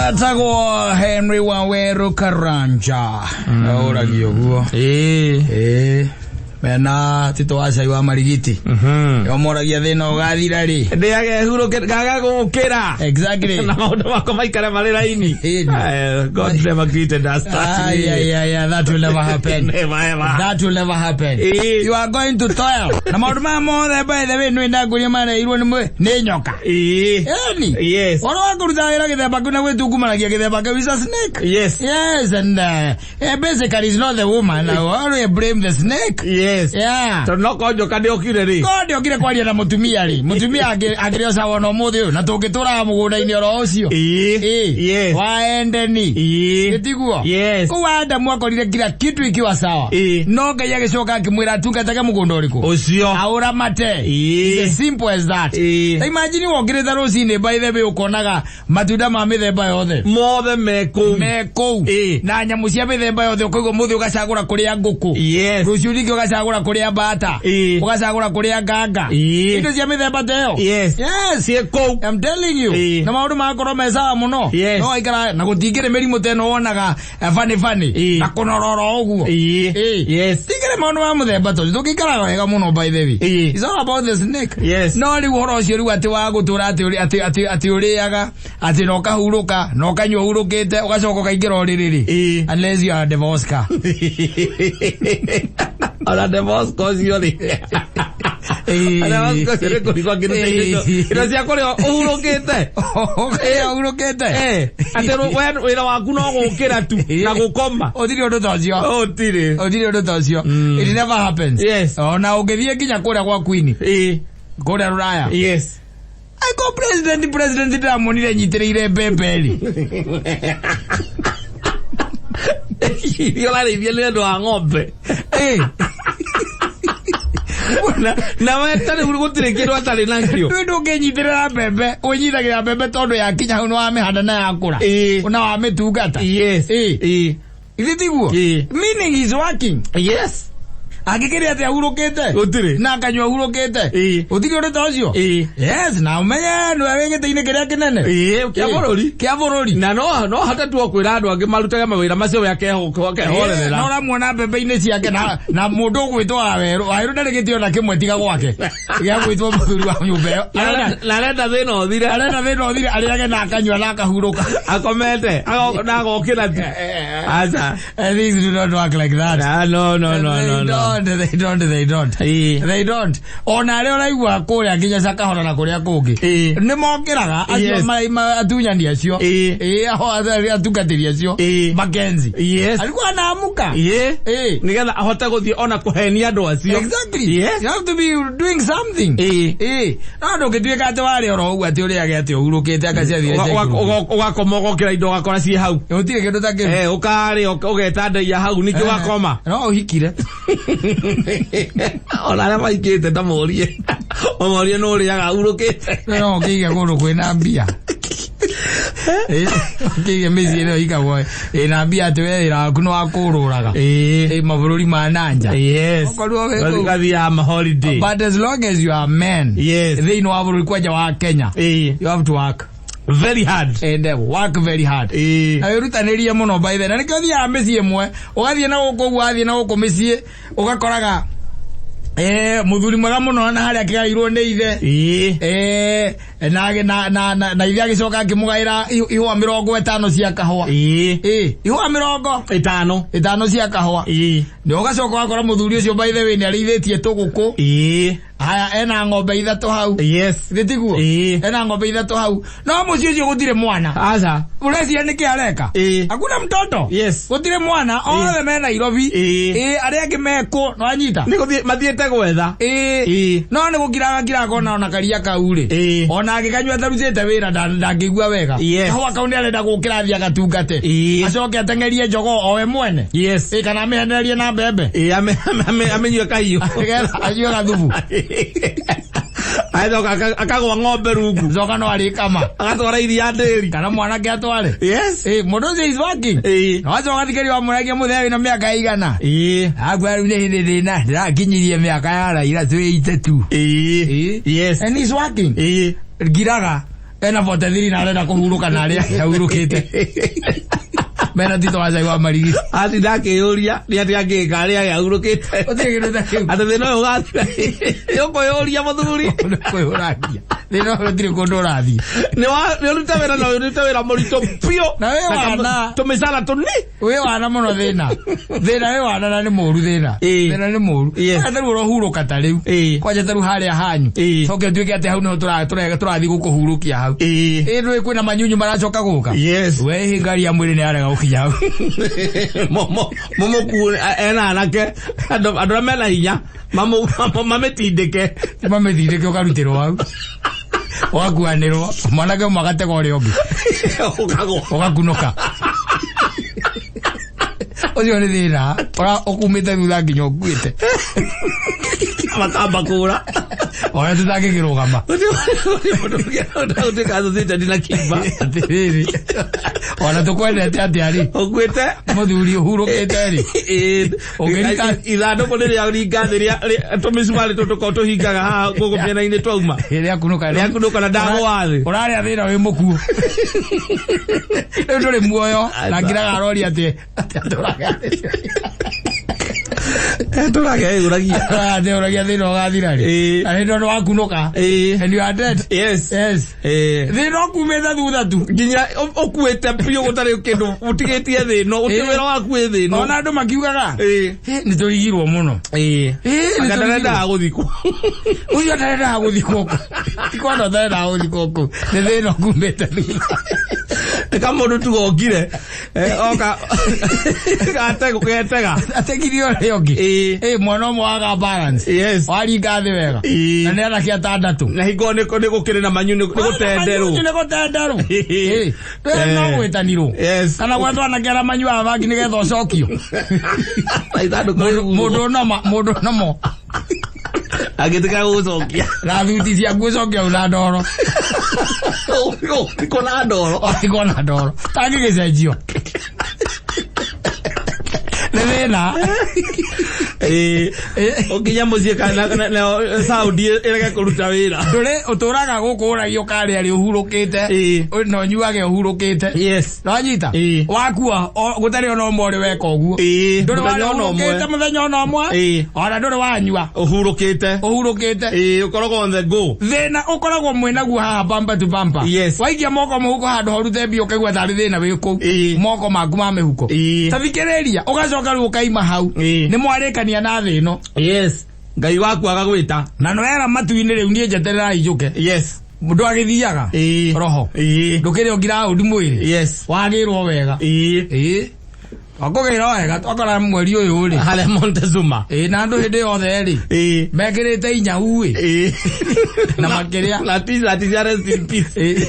Etagwo Henry Waweru Karanja. Ũragio guo. Ĩĩ. Ĩĩ. Mena Tito wa cai wa marigiti. Nĩo moragia thĩna ũgathira rĩ. Ndĩage hurũke ngaga gũkĩra. Exactly. Na maũndũ makwa maikare marĩ raini. Ĩni. God never created us that Ay, ay, ay, ay, that will never happen. Never ever. That will never happen. Ĩĩ. You are going to toil. Na maũndũ maya mothe by the way nĩ ndangũria mareirwo nĩ nyoka. Ĩĩ. Ĩni. Yes. Ũhoro wa kũruta wĩra gĩthemba kĩu na gwĩtungumanagia gĩthemba kĩu is a snake. Yes. Yes, and basically it's not the woman. I always blame the snake. Yes. Yeah. Tondũ no korwo njoka ndĩokire rĩ. Korwo ndĩokire kwaria na mũtumia rĩ, mũtumia angĩrĩ o sawa ona ũmũthĩ ũyũ, na tũngĩtũraga mũgũnda-inĩ oro ũcio. Ĩĩ. Ĩĩ. Yes. Wa Endeni. Ĩĩ. Gĩtiguo? Yes. Kũu Adamu akorire kila kitu ikiwa sawa. Ĩĩ. No Ngai agĩcoka akĩmwĩra atungatage mũgũnda ũrĩkũ? Ũcio. Aũramate. Ĩĩ. It's as simple as that. Ĩĩ. Ta imagine wokĩrĩte rũcinĩ by the way ũkonaga matunda ma mĩthemba yothe. Mothe me kũu. Me kũu. Ĩĩ. Na nyamũ cia mĩthemba yothe ũkaigua mũthĩ ũgacagũra kũrĩa ngũkũ. Yes. Rũciũ rĩngĩ ũgacagũra kũrĩa mbata. Ĩĩ. Ũgacagũra kũrĩa nganga. Ĩĩ. Indo cia mĩthemba ta ĩyo. Yes. Yes. Ciĩ kũu. I'm telling you. Ĩĩ. Na maũndũ magakorwo me sawa mũno. Yes. No waikara na gũtingĩrĩ mĩrimũ ta ĩno wonaga bani bani. Ĩĩ. Na kũnororo ũguo. Ĩĩ. Ĩĩ. Yes. Tingĩrĩ maũndũ ma mũthemba ta ũcio. Tũngĩikaraga wega mũno by the way. Ĩĩ. It's all about the snake. Yes. No rĩu ũhoro ũcio rĩu atĩ wa gũtũra atĩ ũrĩaga atĩ na ũkahurũka na ũkanyua ũhurũkĩte ũgacoka ũkaingĩra ũrĩrĩ rĩ. Ĩĩ. Unless you are a divorce car. Ona divorce ũcio rĩ. Ona divorce ũcio nĩ kũrigwo akĩruta indo cia kũrĩa ũhurũkĩte. Ũkarĩa ũhurũkĩte. Eh, atĩ we wĩra waku no gũkĩra tu na gũkoma. Ũtirĩ ũndũ ta ũcio. Ũtirĩ. Ũtirĩ ũndũ ta ũcio. It never happens. Yes. Ona ũngĩthiĩ nginya kũrĩa gwa Queen, Ĩĩ. kũrĩa Rũraya. Yes. Aiko president ndĩramuonire nyitĩrĩire mbembe rĩ. Irio ũrarĩithia nĩ ũndũ wa ng'ombe. Eh. Na we ta rĩu gũtirĩ kĩndũ atarĩ nakĩo. Rĩu ndũngĩnyitĩrĩra mbembe, ũnyitagĩrĩra mbembe tondũ yakinya hau nĩwamĩhanda na yakũra. Ĩĩ. Na wamĩtungata. Yes. Ĩĩ. Ĩĩ. Ithe tiguo? Ĩĩ. Meaning he's working. Yes. Angĩkĩrĩa atĩ ahurũkĩte? Gũtirĩ. Na akanyua ahurũkĩte? Ĩĩ. Gũtirĩ ũndũ ta ũcio? Ĩĩ. Yes, na ũmenye nĩwe wĩ gĩtĩ-inĩ kĩrĩa kĩnene. Ĩĩ, kĩa bũrũri. Kĩa bũrũri. Na no hote tu o kwĩra andũ angĩ marutage mawĩra macio we akehorerera. Na ũramuona mbembe-inĩ ciake na mũndũ ũgwĩtwo Wawerũ. Wawerũ ndarĩ gĩtĩ ona kĩmwe tiga gwake. Gĩa gwĩtwo mũthuri wa nyũmba ĩyo. Na arenda thĩna ũthire. Arenda thĩna ũthire arĩage na akanyua na akahurũka. Akomete na agokĩra tu. Aca. Things do not work like that. Ah, no, no, no, They no, no. don't, they don't, they don't. Ĩĩ. They don't. Ona arĩa ũraigua kũrĩa nginya Cakahora na kũrĩa kũngĩ. Ĩĩ. Nĩ mokĩraga acio Yes. atunyani acio. Ĩĩ. Ĩĩ, aho atungatĩri acio. Ĩĩ. Mackenzie. Yes. Alikuwa anaamuka. Ĩĩ. Ĩĩ. Nĩgetha ahote gũthiĩ ona kũhenia andũ acio. Exactly. Yes. You have to be doing something. Ĩĩ. Ĩĩ. No ndũngĩtuĩka atĩ warĩa oro ũguo atĩ ũrĩage atĩ ũhurũkĩte akaciathire Ũgakoma ũgokĩra indo ũgakora ciĩ hau. Gũtirĩ kĩndũ ta kĩu. Eh, ũkarĩa ũgeta ndaia hau ningĩ ũgakoma. No ũhikire. Ona arĩa maikĩte ta morie. Ũmorie nũ ũrĩaga hurũkĩte. No ũkĩige kũndũ kwĩna mbia. Ũkĩige mĩciĩ ĩno ĩikagwo ĩna mbia atĩ we wĩra waku nĩ wa kũrũraga. Ĩĩ. Ĩ mabũrũri ma nanja. Yes. Ũkorwo wĩ kũu. Gathiaga ma holiday. But as long as you are men Yes. thĩinĩ wa bũrũri kwanja wa Kenya, Ĩĩ. you have to work Very hard. and work very hard. Ĩĩ. Na wĩrutanĩrie mũno by the way. Na nĩkĩo ũthiaga mĩciĩ ĩmwe, ũgathiĩ na gũkũ ũguo wathiĩ na gũkũ mĩciĩ, ũgakoraga mũthuri mwega mũno na harĩa akĩgairwo nĩ ithe. Ĩĩ. Na ithe agĩcoka akĩmũgaĩra ihũa 50 cia kahũa. Ĩĩ. Ihũa mĩrongo Ĩtano. ĩtano cia kahũa. Ĩĩ. Nĩ ũgacoka ũgakora mũthuri ũcio by the way nĩ arĩithĩtie tũgũkũ. Ĩĩ. Haya, ena ng'ombe 3 hau. Yes. Githĩ tiguo? Ĩĩ. Ena ng'ombe 3 hau. No mũciĩ ũcio gũtirĩ mwana. Aca. Ũreciria nĩkĩ areka? Ĩĩ. Hakuna mtoto. Yes. Gũtirĩ mwana, othe me Nairobi. Ĩĩ. Ĩĩ, arĩa angĩ me kũ, nĩwanyita? Nĩ gũthiĩ mathiĩte gwetha. Ĩĩ. Ĩĩ. No nĩ gũkiraga kiraga ona karia kau rĩ. Ĩĩ. Ona angĩkanyua atarutĩte wĩra ndangĩigua wega. Yes. Kahũa kau nĩ arenda gũkĩra athiĩ agatungate. Ĩĩ. Acoke ateng'erie njogoo o we mwene. Yes. Ĩĩ, kana amĩhenererie na mbembe. Ĩĩ, amĩnyue kahiũ. Nĩgetha anyue gathubu. Agĩcoka akagwa ng'ombe rungu. Coka no arĩkama. Agatwara iria ndĩri. Kana mwanake atware. Yes. Ĩĩ, mũndũ ũcio is working. Ĩĩ. Na wacoka thikĩrĩria wamũragia mũthenya wĩna mĩaka ĩigana. Ĩĩ. Akwa rĩu nĩ hĩndĩ ndĩna ndĩrakinyirie mĩaka ya Raila twĩ 82. Ĩĩ. Ĩĩ. Yes. And he's working. Ĩĩ. Ngiraga. Ena 43 na arenda kũhurũka na arĩa ahurũkĩte. Mena Tito wa cai wa marigiti. Atinda akĩyũria nĩ atĩa angĩka arĩa ahurũkĩte. Gũtirĩ kĩndũ ta kĩu. Atĩ thĩna ũyũ ũgathira. Nĩ ũkwĩyũria mũthuri. Kwĩyũragia. Thĩna ũyũ gũtirĩ kũndũ ũrathiĩ. Nĩ ũrute wĩra na ũrute wĩra mũritũ biũ. Na wĩ wana. Tũmĩcara tũni. Wĩ wana mũno thĩna. Thĩna wĩ wana na nĩ mũru thĩna. Thĩna nĩ mũru. Yes. Kwanja tarĩu ũrohurũka ta rĩu. Kwanja tarĩu harĩa hanyu. Coke ũtuĩke atĩ hau nĩho tũrathiĩ gũkũhurũkia hau. Ĩ ndũĩ kwĩna manyunyu maracoka gũka. Yes. We ngari ya mwĩrĩ nĩ yarega gũkinya hau. Mũmũkuo ena anake andũ arĩa mena hinya mamĩtindĩke. Mamĩtindĩke ũkarutĩrwo hau. Ũgakuanĩrwo mwanake ũmwe agatega ũrĩa ũngĩ. Ũkagwa. Ũgakunũka. Ũcio nĩ thĩna ũkumĩte thutha nginya ũkuĩte. Makamba kũra. Ona tũtangĩkĩrũgama. Ũtuĩka associated na kimba. Atĩrĩrĩ. Ona tũkwendete atĩa rĩ? Ũkuĩte. Mũthuri ũhurũkĩte rĩ? Ũngĩrika Ithandũkũ rĩrĩa ringa thĩ rĩa tũmĩcumarĩ tũtũ tũhingaga haha gũkũ mĩena-inĩ twauma. Rĩakunũka. Rĩakunũka na ndagũa thĩ. Ũrarĩa thĩna wĩ mũkuũ. Rĩu ndũrĩ muoyo na ngiraga aroria atĩ Tũrage ĩũragia. Atĩ thĩna ũgathira rĩ. Na nĩ tondũ wakunũka. And you are dead. Yes. Yes. Thĩna ũkumĩte thutha tu. Nginya ũkuĩte biũ gũtarĩ kĩndũ ũtigĩtie thĩna, ũtirĩ wĩra waku wĩ thĩna. Ona andũ makiugaga. Nĩ tũrigirwo mũno. Anga ndarendaga gũthikwo. Ũcio ndarendaga gũthikwo. Ti kwenda ũtarendaga gũthikwo kũu. Nĩ thĩna ũkumĩte thutha. Nĩ kamũndũ tu gokire. Oka getega. Ategire ũrĩa ũngĩ. Mwana ũmwe waga balance. Yes. Waringa thĩ wega. Na nĩ anake atandatũ. Na hingo nĩ gũkĩrĩ na manyu nĩ gũtenderwo. Nĩ gũtenderwo. No gwĩtanirwo. Yes. Kana gwetwo anake arĩa manyuaga bangi nĩgetha ũcokio. Mũndũ noma, mũndũ nomo. Agĩtĩka gũgũcokia. Na thuti ciaku ũcoke hau na ndoro. Ũthikwo na ndoro. Ũthikwo na ndoro. Tangĩgĩcenjio. Nĩ thĩna. Ũkinya mũciĩ kana sound ĩrege kũruta wĩra. Ndũrĩ ũtũraga gũkũ ũragio ũkarĩa rĩ ũhurũkĩte. Na ũnyuage ũhurũkĩte. Yes. Nĩwanyita? Wakua gũtarĩ ona ũmwe ũrĩ weka ũguo. Ndũrĩ Mũthenya ona ũmwe. warĩa mũthenya ona ũmwe. Ona ndũrĩ wanyua. Ũhurũkĩte. Ũhurũkĩte. Ũkoragwo on the go. Thĩna ũkoragwo mwĩnaguo haha bumper to bumper. Yes. Waikia moko mũhuko handũ horute mbia ũkaigua tarĩ thĩna wĩ kũu. Moko maku ma mĩhuko. Ta thikĩrĩria ũgacoka rĩu ũkaima hau. Nĩ mwarĩkania na thĩ ĩno. Yes. Ngai waku agagwĩta. Na nĩwera matu-inĩ rĩu niĩ njeterera njũke. Yes. Mũndũ agĩthiaga. Roho. Ndũkĩrĩ o ground mwĩrĩ. Yes. Wagĩrwo wega. Wakũgĩrwo wega twakora mweri ũyũ rĩ. Harĩa Montezuma. Na andũ hĩndĩ yothe rĩ. Mekĩrĩte inyau ĩ. Na makĩrĩa. Na t-shirt cia rest in peace.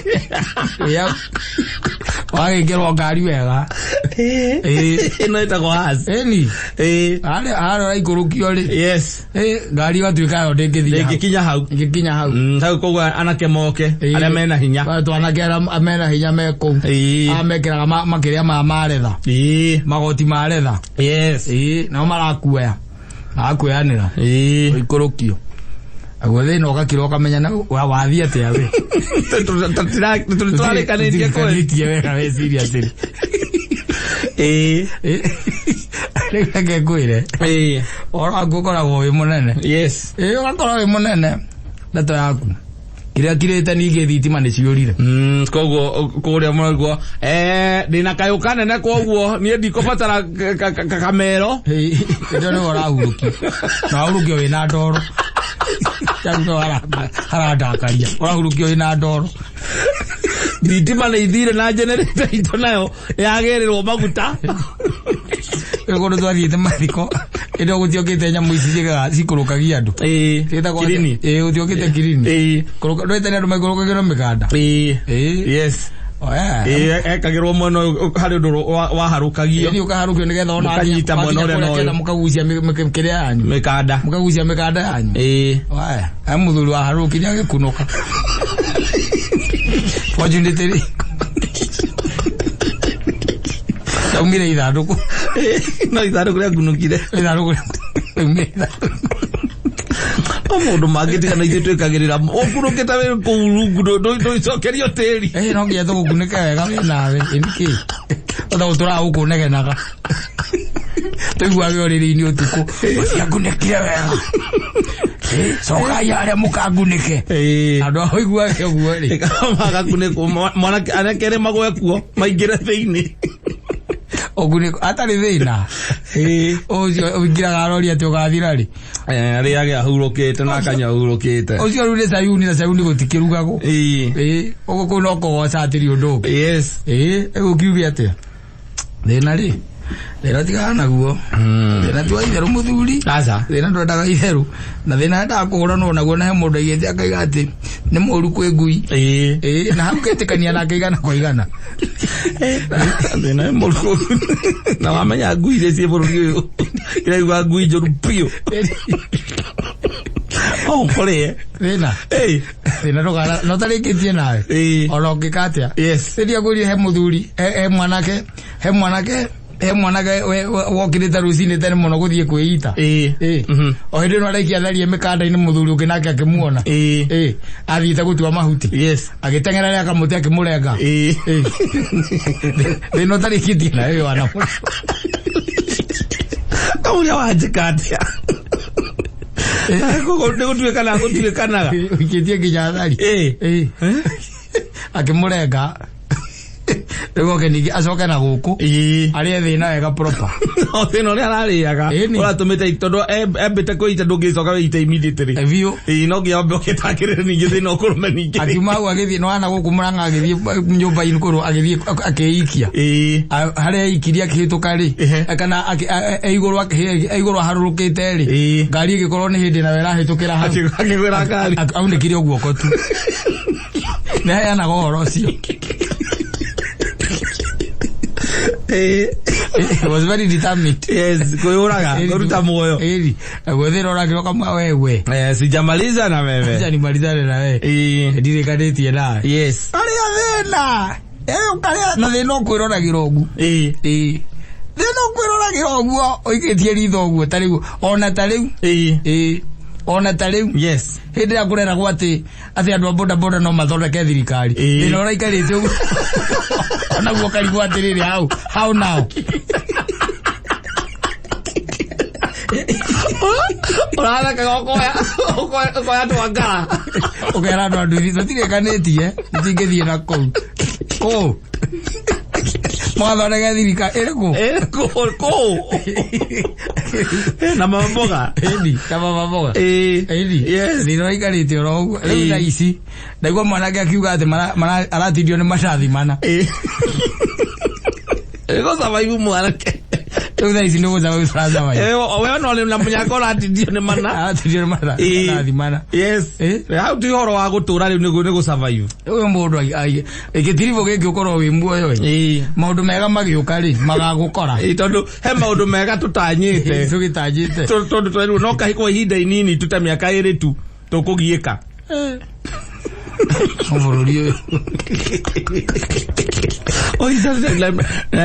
Wagĩkĩrwo ngari wega. Ĩno ĩtagwo Haas. Ĩni. Harĩa ũraikũrũkio rĩ. Yes. Ngari ĩgatuĩka yo ndĩngĩthiĩ hau. Ndĩngĩkinya hau. Ndĩngĩkinya hau. Hau koguo anake moke arĩa mena hinya. Twanake arĩa mena hinya me kũu. Arĩa mekĩraga makĩria ma retha. Magoti ma retha. Yes. Nao marakuoya. Marakuoyanĩra. Ũikũrũkio. Aguo thĩna ũgakira ũkamenya na wathiĩ atĩa we. Tũrarĩkanĩtie kweli. Wega we seriously. Rĩu reke ngwĩre. Ũhoro waku ũkoragwo wĩ mũnene. Yes. Ũgakorwo wĩ mũnene. Ndeto yaku. Kĩrĩa kirĩte ningĩ thitima nĩ ciũrire. Koguo kũrĩa mũraigua ndĩna kayũ kanene koguo niĩ ndikũbatara kamero. Ĩndo nĩwe ũrahurũkio. Na wahurũkio wĩna ndoro. Tarĩu harandakaria. Ũrahurũkio wĩna ndoro. Thitima nĩ ithire na generator itũ nayo yagĩrĩrwo maguta. Kũndũ twathiĩte mathiko ĩndo gũtiokĩte nyamũ ici ciĩkaga cikũrũkagia andũ. Kirini. Gũtiokĩte kirini. Ndwĩte nĩ andũ maikũrũkagio na mĩkanda. Yes. Ekagĩrwo mwena ũyũ harĩ ũndũ waharũkagio. Ĩni ũkaharũkio nĩgetha ona Mũkanyita mwena ũrĩa na ũyũ. Mũkagucia kĩrĩa yanyu. Mĩkanda. Mũkagucia mĩkanda yanyu. He mũthuri waharũkire agĩkunũka. Fortunately. Ndaumire ithandũkũ. No ithandũkũ rĩakunũkire. Ithandũkũ rĩaumire ithandũkũ. No maũndũ mangĩ tiga na ithuĩ twĩkagĩrĩra ũkurũkĩte wĩ kũu rungu ndũicokerio tĩri. Eh, no nginya tũgũkunĩke wega wĩ nawe ĩnĩkĩ ota gũtũraga gũkũ negenaga tũiguage ũrĩrĩ-inĩ ũtukũ ũciangunĩkire wega. Eh, cokai harĩa mũkangunĩke. Ĩĩ. Andũ a ũiguage ũguo rĩ. Magakunĩkwo mwanake anake erĩ magwe kuo maingĩre thĩinĩ. Ũgunĩko atarĩ thĩna. Ĩĩ. Ũcio ũingĩraga arori atĩ ũgathira rĩ. Arĩage ahurũkĩte na akanyua ahurũkĩte. Ũcio rĩu nĩ Sayuni na Sayuni gũtikĩrugagwo. Ĩĩ. Ĩĩ, ũguo kũu no kũgoca atĩrĩ ũndũ ũngĩ. Yes. Ĩĩ, ĩgũkiuge atĩa? Thĩna rĩ, thĩna tigana naguo. Thĩna ti wa itherũ mũthuri. Aca. Thĩna ndwendaga itherũ. Na thĩna endaga kũhũranwo naguo na he mũndũ aigĩte akaiga atĩ nĩ mũũru kwĩ ngui. Ĩĩ. Ĩĩ, na hau ketĩkania nake igana kwa igana. Thĩna nĩ mũũru. Na wamenya ngui iria ciĩ bũrũri ũyũ iraigua ngui njũru biũ. No ũkũrĩe. Thĩna. Ĩĩ. Thĩna ndũkara, no tarĩkĩtie nawe. Ĩĩ. Ona ũngĩka atĩa. Yes. Rĩrĩa ngwĩrire he mũthuri, he mwanake, he mwanake, he mwanake wokĩrĩte rũcinĩ tene mũno gũthiĩ kwĩita. Ĩĩ. Ĩĩ. Mhm. O hĩndĩ ĩno araikia tharie mĩkanda-inĩ mũthuri ũngĩ nake akĩmuona. Ĩĩ. Ĩĩ. Athiĩte gũtua mahuti. Yes. Agĩteng'era rĩa kamũtĩ akĩmũrenga. Ĩĩ. Ĩĩ. Thĩna ũtarĩkĩtie nawe wĩ wana. Kaũrĩa wanjĩka atĩa? Nĩ gũtuĩkanaga gũtuĩkanaga. Ũikĩtie nginya thari. Ĩĩ. Ĩĩ. Akĩmũrenga. Rĩu oke ningĩ acoke na gũkũ. Ĩĩ. Arĩe thĩna wega proper. O thĩna ũrĩa ararĩaga Ĩni. ũratũmĩte tondũ embĩte kwĩita ndũngĩcoka wĩite immediately. Biũ. Ĩĩ no nginya wambe ũgĩtangĩrĩre ningĩ thĩna ũkũrũme ningĩ. Akiuma hau agĩthiĩ nĩwana gũkũ Mũrang'a agĩthiĩ nyũmba-inĩ kũrũ agĩthiĩ akĩikia. Ĩĩ. Harĩa eikirie akĩhĩtũka rĩ Ehe. kana e igũrũ e igũrũ aharũrũkĩte rĩ Ĩĩ. ngari ĩgĩkorwo nĩ hĩndĩ nayo ĩrahĩtũkĩra hau. Akĩgwĩra ngari. Aunĩkire o guoko tu. Nĩ aheanaga ũhoro ũcio. Ĩĩ. He was very determined. Yes, kwĩyũraga, kũruta muoyo. Ĩni. Naguo thĩna ũrakĩra ũkamwa wewe. Eh, sijamaliza na wewe. Acha nimalizane na wewe. Ĩĩ. Ndirĩkanĩtie nawe. Yes. Arĩa thĩna. Eh, ũkarĩa na thĩna ũkwĩroragĩra ũguo. Ĩĩ. Ĩĩ. Thĩna ũkwĩroragĩra ũguo ũikĩtie ritho ũguo ta rĩu ona ta rĩu. Ĩĩ. Ĩĩ. Ona ta rĩu. Yes. Hĩndĩ ĩrĩa kũreragwo atĩ atĩ andũ a boda boda no mathondeke thirikari. Ĩĩ. Thĩna ũraikarĩte ũguo. Onaguo ũkarigwo atĩrĩrĩ hau how now. Ũrathekaga ũkoya ũkoya twangara. Ũkera andũ a nduthi tũtirĩkanĩtie tũtingĩthiĩ na kũu. Kũu. Mwathondeke thirikari ĩrĩkũ? Ĩĩ, kũu kũu. Na mama mboga. Ĩni, na mama mboga. Ĩĩ. Ĩni. Yes. Thĩna ũraikarĩte oro ũguo. Rĩu Ĩĩ. thaa ici ndaigua mwanake akiuga atĩ aratindio nĩ manathi mana. Ĩĩ. Ĩgũsurvive mwanake. Rĩu thaa ici nĩ gũsurvive tũrasurvive. Eh, we no na mũnyaka ũratindio nĩ mana. Aratindio nĩ Ĩĩ. manathi mana. Yes. Ĩĩ. Hau ti ũhoro wa gũtũra rĩu nĩ gũsurvive. Ũyũ mũndũ gĩtiribũ gĩkĩ ũkorwo wĩ muoyo ĩ. Ĩĩ. Maũndũ mega magĩũka rĩ magagũkora. Ĩĩ, tondũ he maũndũ mega tũtanyĩte. Tũgĩtanjĩte. Tondũ twerirwo no kahikwo ihinda inini tu ta mĩaka ĩrĩ tu tũkũgiĩka. Bũrũri ũyũ.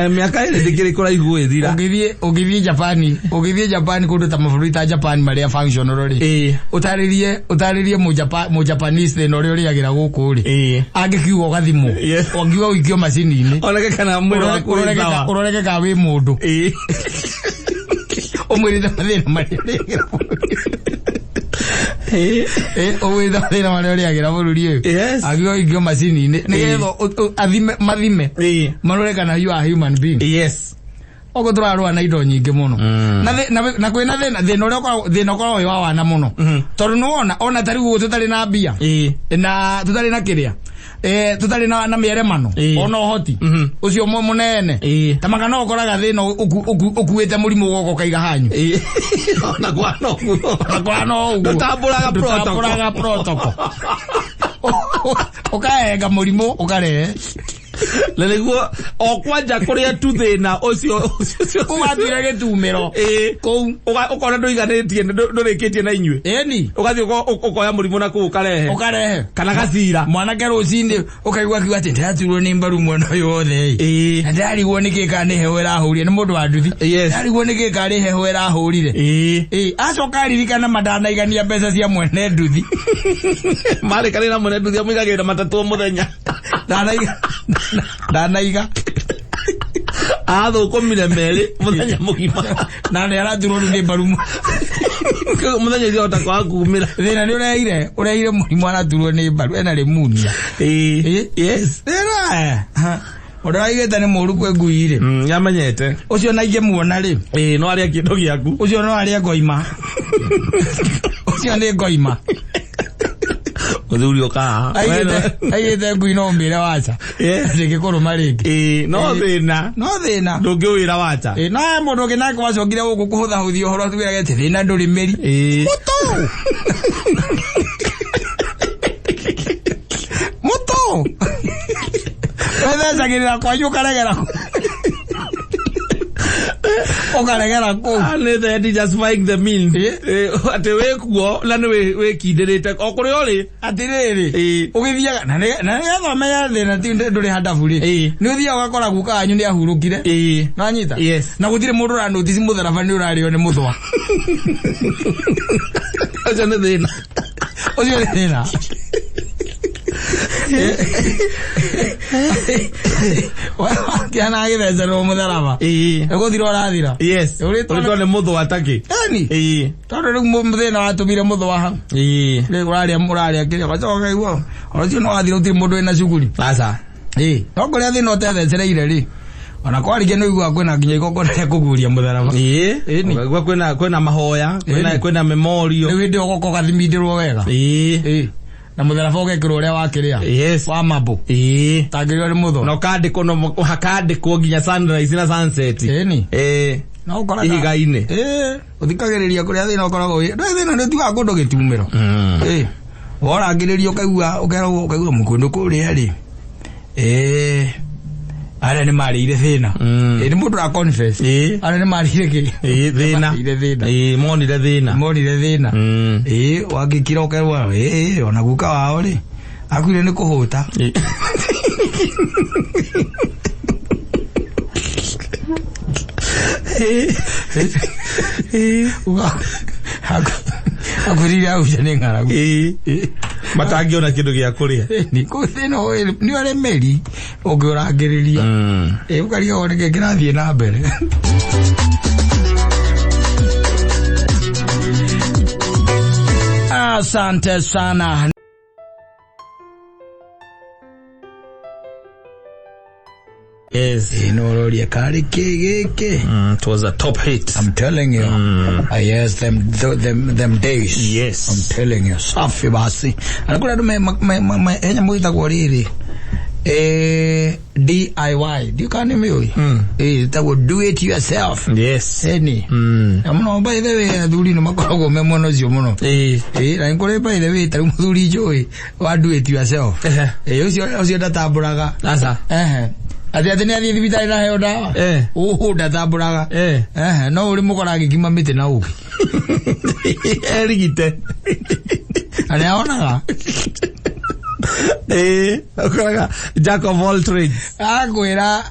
Mĩaka ĩrĩ ndĩkĩrĩ kũraihu ĩthira. Ũngĩthiĩ ũngĩthiĩ Japan, ũngĩthiĩ Japan kũndũ ta mabũrũri ta Japan marĩa functional rĩ. Ĩĩ. Ũtarĩrie ũtarĩrie mũ Japanese thĩna ũrĩa ũrĩagĩra gũkũ rĩ. Ĩĩ. Angĩkiuga ũgathimwo. Yes. Ũngiuga ũikio macini-inĩ. Oneke kana mwĩrĩ waku wĩ sawa. Ũroreke kana wĩ mũndũ. Ĩĩ. Ũmwĩrĩte mathĩna marĩa ũrĩagĩra bũrũri. Ĩĩ. Ũmwĩrĩte mathĩna marĩa ũrĩagĩra bũrũri ũyũ. Yes. Angiuga ũikio macini-inĩ nĩgetha athime mathime. Ĩĩ. Marore kana you are human being. Yes. Oguo tũrarũa na indo nyingĩ mũno. Na kwĩna thĩna thĩna ũrĩa ũkoragwo thĩna ũkoragwo wĩ wa wana mũno. Tondũ nĩwona ona ta rĩu ũguo tũtarĩ na mbia. Ĩĩ. Na tũtarĩ na kĩrĩa. Tũtarĩ na mĩeremano. Ĩĩ. Ona ũhoti. Ũcio mũnene. Ĩĩ. Ta maka no ũkoraga thĩna ũkuĩte mũrimũ ũgoka ũkaiga hanyu. Ĩĩ. Ona kwa no ũguo. Ona kwa no ũguo. Ndũtambũraga protocol. Ndũtambũraga protocol. Ũkahenga mũrimũ ũkarehe. Na nĩguo o kwanja kũrĩa tu thĩna ũcio ũcio. Kũu watuire gĩtumĩro. Ĩĩ. Kũu. Ũkona ndũiganĩtie, ndũrĩkĩtie na inyuĩ. Ĩni. Ũgathiĩ ũkoya mũrimũ na kũu ũkarehe. Ũkarehe. Kana gacira. Mwanake rũcinĩ ũkaigua akiuga atĩ ndĩraturwo nĩ mbaru mwena ũyũ wothe ĩ. Ĩĩ. Na ndĩrarigwo nĩkĩ kana nĩ heho ĩrahũrire, nĩ mũndũ wa nduthi. Yes. Ndĩrarigwo nĩkĩ kana nĩ heho ĩrahũrire. Ĩĩ. Ĩĩ, acoka aririkana ma ndanaigania mbeca cia mwene nduthi. Marĩkanĩra na mwene nduthi amũigagĩrĩra matatũ o mũthenya. Ndanaiga. Ndanaiga. Athũkũmire merĩ mũthenya mũgima. Na nĩ araturwo rĩu nĩ mbaru. Mũthenya ũcio ahota kwaga kumĩra. Thĩna nĩ ũreire, ũreire mũrimũ araturwo nĩ mbaru, ena rĩmunia. Ĩĩ. Yes. Thĩna. Ũndũ ũraigĩte nĩ mũru kwĩ ngui rĩ. Nĩamenyete. Ũcio na ingĩmuona rĩ. Ĩĩ, no arĩa kĩndũ gĩaku. Ũcio no arĩe ngoima. Ũcio nĩ ngoima. Mũthuri ũkaha. Aigĩte ngui no ũmĩre waca. Yes. Ndĩngĩkũrũma rĩngĩ. Ĩĩ, no thĩna. No thĩna. Ndũngĩwĩra wacha. Ĩĩ, no he mũndũ ũngĩ nake wacokire gũkũ kũhũthahũthia ũhoro atwĩrage atĩ thĩna ndũrĩ mĩri. Ĩĩ. Mũtũ! Mũtũ! Wethecagĩrĩra kwanyu ũkaregera kũ. Ũkaregera kũu. Ah, nĩ the end justifying the means. Ĩĩ. Ĩĩ, atĩ wĩ kuo na nĩ wĩkindĩrĩte o kũrĩa ũrĩ. Atĩrĩrĩ, Ĩĩ. ũgĩthiaga na nĩgetha ũmenye thĩna ti ndũrĩ handabu rĩ, Ĩĩ. nĩ ũthiaga ũgakora guka wanyu nĩ ahurũkire. Ĩĩ. Nĩwanyita? Yes. Na gũtirĩ mũndũ ũranũtici mũtharaba nĩ ũrarĩo nĩ mũthwa. Ũcio nĩ thĩna. Ũcio nĩ thĩna. Kĩana agĩthecerwo mũtharaba. Ĩĩ. Ĩgũthira ũrathira. Yes. Ũrĩtwo Ũrĩtwo nĩ mũthwa takĩ. Ĩni. Ĩĩ. Tondũ rĩu thĩna watũmire mũthwa hau. Ĩĩ. Rĩu ũrarĩa ũrarĩa kĩrĩa ũgacoka ũkaigua ũhoro ũcio nĩ wathira gũtirĩ mũndũ wĩna cuguri. Aca. Ĩĩ. No kũrĩa thĩna ũtethecereire rĩ, ona kwarĩkia nĩ ũiguaga kwĩna nginya igongona rĩa kũguria mũtharaba. Ĩĩ. Ĩni. Ũkaigua kwĩna mahoya, Ĩni. kwĩna memorial. Rĩu hĩndĩ ĩyo ũgoka ũgathimindĩrwo wega. Ĩĩ. Ĩĩ. Na mũtharaba ũgekĩrwo ũrĩa wakĩrĩa. Yes. Wa mabũ. Ĩĩ. Tangĩrĩo nĩ mũthwa. Na ũkandĩkwo no hakandĩkwo nginya sunrise na sunset. Ĩni. Ĩĩ. No ũkoraga. Ihiga-inĩ. Ĩĩ. Ũthikagĩrĩria kũrĩa thĩna ũkoragwo wĩ. Ndũĩ thĩna nĩ ũtuaga kũndũ gĩtumĩro. Ĩĩ. Worangĩrĩria ũkaigua ũkeragwo ũkaigua mũkũndũ kũrĩa rĩ. Ĩĩ. Arĩa nĩ marĩire thĩna. Ĩĩ nĩ mũndũ ũra confess. Ĩĩ. Arĩa nĩ marĩire kĩ? Ĩĩ thĩna. Marĩire thĩna. Ĩĩ monire thĩna. Monire thĩna. Ĩĩ wangĩkira ũkerwo ĩĩ ona guka wao rĩ akuire nĩ kũhũta. Ĩĩ. Akuire ahuja nĩ ng'aragu. Ĩĩ. Matangĩona kĩndũ gĩa kũrĩa. Nĩ kũu thĩna ũyũ nĩ ũrĩ mĩri ũngĩũrangĩrĩria. Ĩĩ ũkarigagwo nĩkĩ kĩrathiĩ na mbere. Asante sana. Yes. Ĩĩ no ũroria karĩ kĩ gĩkĩ? It was a top hit. I'm telling you. Yes, them days. Yes. I'm telling you. Safi basi. Na kũrĩ andũ me he nyamũ ĩtagwo rĩrĩ. DIY. Ndiũĩ kana nĩ mĩũĩ. Ĩĩ ĩtagwo do it yourself. Yes. Ĩni. Na mũno by the way athuri nĩ makoragwo me mwena ũcio mũno. Ĩĩ. Ĩĩ na nĩ kũrĩ by the way ta rĩu mũthuri njũĩ wa do it yourself. Ehe. Ĩĩ ũcio ndatambũraga. Aca. Ehe. Atĩ atĩ nĩ athiĩ thibitarĩ na heo ndawa. Eh. Ũhũ ndatambũraga. Eh. Ehe, no ũrĩ mũkora agĩkima mĩtĩ na ũkĩ. Erigite. Na nĩ aonaga. Ĩĩ. Ũkoraga jack of all trades. Akwĩra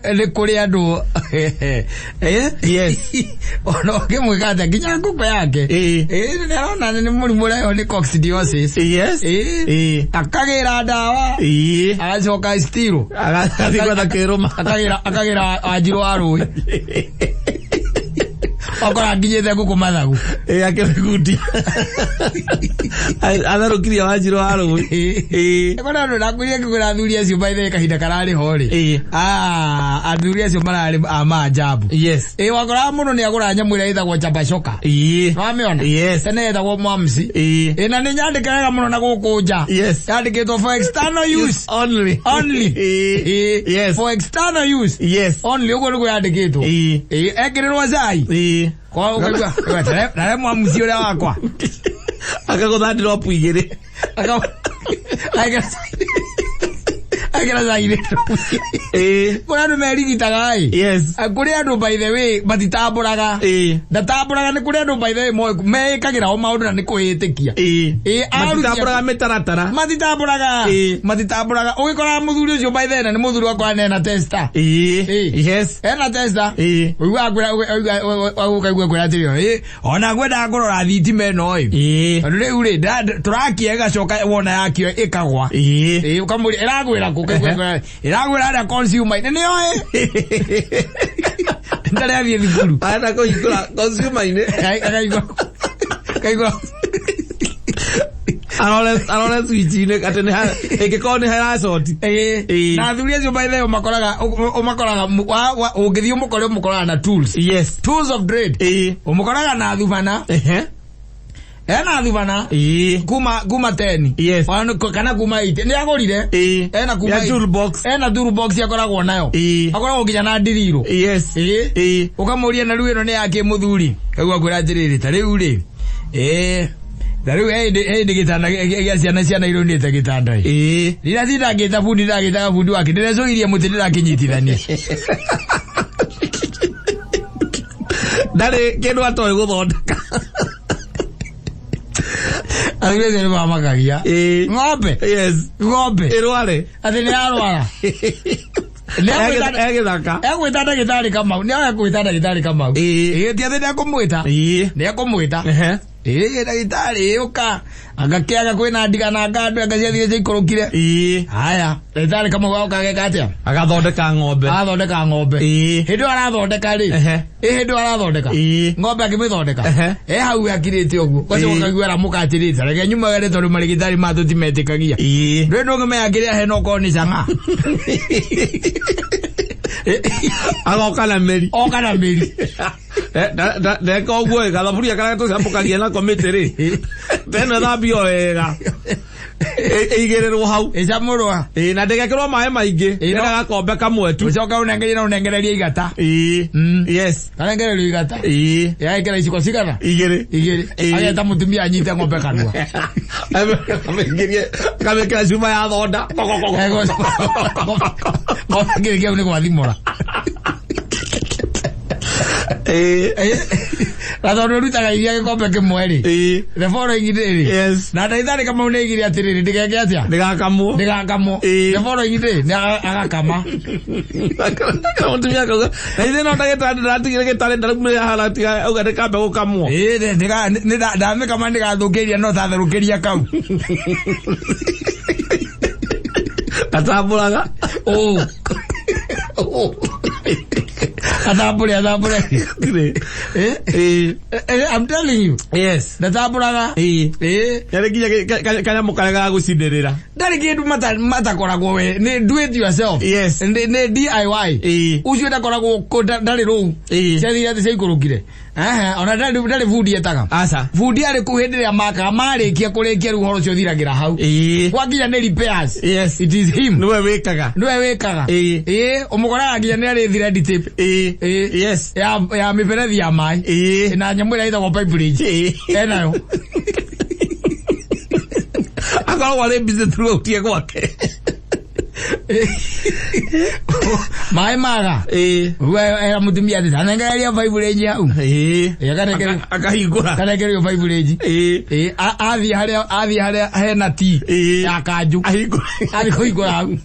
nĩ kũrĩ andũ eh? Yes. Ona ũngĩmwĩka atĩa nginya ngũkũ yake. Ĩĩ. Ĩĩ nĩ arona nĩ mũrimũ ũrehwo nĩ coccidiosis. Yes. Ĩĩ. Ĩĩ. Akagĩra ndawa. Ĩĩ. Agacoka stiro. Agathiĩ gwetha kĩrũma. Akagĩra wanjirũ wa rũĩ. Okora nginyĩte ngũkũ mathagu. Ĩĩ akĩmĩgundia. Atherũkirie wanjirũ wa rũĩ. Ĩĩ. Kona andũ ndakwĩrire ngĩkwĩra athuri acio by the way kahinda kararĩ ho rĩ. Ĩĩ. Ah, athuri acio mararĩ a maajabu. Yes. Ĩĩ wakoraga mũndũ nĩ agũra nyamũ ĩrĩa ĩtagwo chapa shoka. Ĩĩ. Nĩwamĩona? Yes. Tene ĩtagwo mwamsi. Ĩĩ. Ĩĩ na nĩ nyandĩke wega mũno na gũkũ nja. Yes. Yandĩkĩtwo for external use Only. only. Ĩĩ. Ĩĩ. Yes. For external use Yes. only ũguo nĩguo yandĩkĩtwo. Ĩĩ. Ĩĩ ekĩrĩrwo cai. Ĩĩ. Kwa ũkaigua nare mwamuci ũrĩa wakwa. Akagũtha ndropu igĩrĩ. Ekĩra cai Ĩĩ. Kũrĩ andũ merigitaga ĩ. Yes. Kũrĩ andũ by the way matitambũraga. Ĩĩ. Ndatambũraga nĩ kũrĩ andũ by the way meĩkagĩra o maũndũ na nĩ kwĩĩtĩkia. Ĩĩ. Ĩĩ, Matitambũraga mĩtaratara. Matitambũraga. Ĩĩ. Matitambũraga. Ũgĩkoraga mũthuri ũcio by the way na nĩ mũthuri wakwa nena testa. Ĩĩ. Ĩĩ. Yes. Ena testa. Ĩĩ. Ũiguaga ũkaigua kwĩra atĩrĩ, ĩ ona ngwendaga kũrora thitima ĩno ĩ. Ĩĩ. Tondũ rĩu rĩ tũrakia ĩgacoka wona yakio ĩkagwa. Ĩĩ. Ĩĩ ũkamũria ĩragwĩra kũ ũkaigua ĩragwĩra harĩa consumer nĩ nĩoĩ. Ndarĩ athiĩ thukuru. Arenda kũhingũra consumer-inĩ. Akaigua kaigua Arore switch-inĩ atĩ nĩ ĩngĩkorwo nĩ haracoti. Ĩĩ. Na athuri acio by the way ũmakoraga ũmakoraga ũngĩthiĩ ũmũkore ũmũkoraga na tools. Yes. Tools of trade. Ĩĩ. Ũmũkoraga na thubana. Ehe. Ena thubana. Ĩĩ. Kuma 10. Yes. Kana kuma 8. Nĩ agũrire. Ĩĩ. Ena kuma Ya toolbox. Ena toolbox akoragwo nayo. Ĩĩ. Akoragwo nginya na ndiriro. Yes. Ĩĩ. Ĩĩ. Ũkamũria na rĩu ĩno nĩ yake mũthuri. Kaigua kwĩra atĩrĩrĩ ta rĩu rĩ. Ĩĩ. Ta rĩu hĩndĩ gĩtanda gĩa ciana ciana irũnĩte gĩtanda ĩ. Ĩĩ. Rĩrĩa tindangĩta bundi ndagĩtaga bundi wake ndĩrecũgirie mũtĩ ndĩrakĩnyitithania. Ndarĩ kĩndũ atoĩ gũthondeka. Athuri acio nĩ mamakagia. Ĩĩ. Ng'ombe. Yes. Ng'ombe. Ĩrware. Atĩ nĩ yarwara. Egĩthaka. Egwĩta ndagĩtarĩ Kamau. Nĩ egwĩta ndagĩtarĩ Kamau. Ĩĩ. Ĩĩ ti atĩ nĩekũmwĩta. Ĩĩ. Nĩekũmwĩta. Ehe. Ĩĩ ndagĩtarĩ ũka. Angakĩaga kwĩna ndiga na ngandũ anga ciathire ciaikũrũkire. Ĩĩ. Haya, ndagĩtarĩ Kamau agoka ageka atĩa? Agathondeka ng'ombe. Agathondeka ng'ombe. Ĩĩ. Hĩndĩ ĩyo arathondeka rĩ. Ehe. Ĩ hĩndĩ ĩyo arathondeka. Ĩĩ. Ng'ombe akĩmĩthondeka. Ehe. E hau akirĩte ũguo. Gacoka Ĩĩ. kaigua aramũka atĩrĩte. Reke nyuma were tondũ marĩgĩtarĩ ma tũtimetĩkagia. Ĩĩ. Ndũĩ ndũngĩmenya kĩrĩa hena okorwo nĩ cang'a. Agoka na mĩri. Oka na mĩri. Ndeka ũguo ĩ gathaburia karĩa tũcamũkagia nako mĩtĩ rĩ. Teno ĩthambio wega. Ĩigĩrĩrwo hau. Ĩcamũrwa. Ĩĩ na ndĩgekĩrwo maĩ maingĩ. Ĩĩ, no. Ĩna gakombe kamwe tu. Ũcoka ũnengerie na ũnengererie igata. Ĩĩ. Yes. Kanengererio igata. Ĩĩ. Yaekĩra iciko cigana? Igĩrĩ. Igĩrĩ. Ĩĩ. Ageta mũtumia anyite ng'ombe kanua. Kamĩingĩrie kamĩkĩra cuma ya thonda. Ng'ombe kĩrĩkia nĩ gwathimũra. Ĩĩ. Na tondũ ũrutaga iria gĩkombe kĩmwe rĩ. Ĩĩ. The following day rĩ. Yes. Na ndagĩtarĩ Kamau nĩ aigire atĩrĩrĩ ndĩgeke atĩa? Ndĩgakamwo. Ndĩgakamwo. Ĩĩ. The following day nĩ agakama. Mũtumia akauga na ithuĩ no ndagĩtarĩ ndĩratigire gĩtarĩ ndaraumire haha aratiga auga ndĩkambe gũkamwo. Ĩĩ ndamĩkama ndĩgathũkĩria no tatherũkĩria kau. Atambũraga. Ũ. Atambũre atambũre. Ĩĩ. Ĩĩ. I'm telling you. Yes. Ndatambũraga. Ĩĩ. Ĩĩ. Yarĩ nginya kanyamũ karĩa ga gũcinĩrĩra. Ndarĩ kĩndũ matakoragwo we nĩ do it yourself. Yes. Nĩ DIY. Ĩĩ. Ũcio ndakoragwo ndarĩ rũu. Ĩĩ. Ciathire atĩ ciaikũrũkire. Aha, ona ndarĩ bundi etaga. Aca. Bundi arĩ kũu hĩndĩ ĩrĩa makaga marĩkia kũrĩkia rĩu ũhoro ũcio ũthiragĩra hau. Ĩĩ. Gwakinya nĩ repairs. Yes. It is him. Nĩwe wĩkaga. Nĩwe wĩkaga. Ĩĩ. Ĩĩ, ũmũkoraga nginya nĩ arĩ thread tape. Ĩĩ. Ĩĩ. Yes. Ya mĩberethi ya maĩ. Ĩĩ. Na nyamũ ĩrĩa ĩtagwo pipe wrench. Ĩĩ. Enayo. Akoragwo arĩ busy throughout ye gwake. Maĩ maga. Ĩĩ. Era mũtumia atĩ anengereria pipe wrench hau. Ĩĩ. Ĩĩ, Akahingũra. Kanengererio pipe wrench. Ĩĩ. Ĩĩ, athiĩ harĩa hena tea Ĩĩ. ya kanjũ. Ahingũra. Athiĩ kũhingũra hau.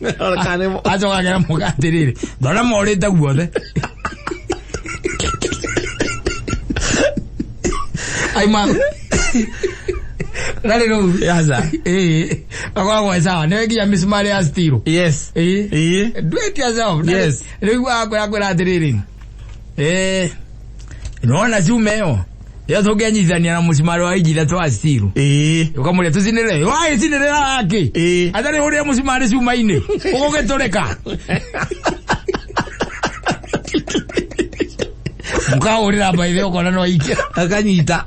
Acoka akera mũka atĩrĩrĩ, ndona morĩte guothe. Aima. Ndarĩ rũu. Aca. Ĩĩ. Akoragwo e sawa. Nĩwe nginya mĩcumarĩ ya steel. Yes. Ĩĩ. Ĩĩ. Do it yourself. Yes. Rĩu akwĩra atĩrĩrĩ. Ĩĩ. Nĩwona cuma ĩyo? Ĩyo tũngĩanyitithania na mũcumarĩ wa inji ithatũ wa steel. Ĩĩ. Ũkamũria tũcinĩrĩre. Wagĩcinĩrĩra wakĩ? Ĩĩ. Atarĩ ũrĩa mũcumarĩ cuma-inĩ. Ũgũgĩtũrĩka. Mũkahũrĩra mbaithe ũkona no aikia. Akanyita.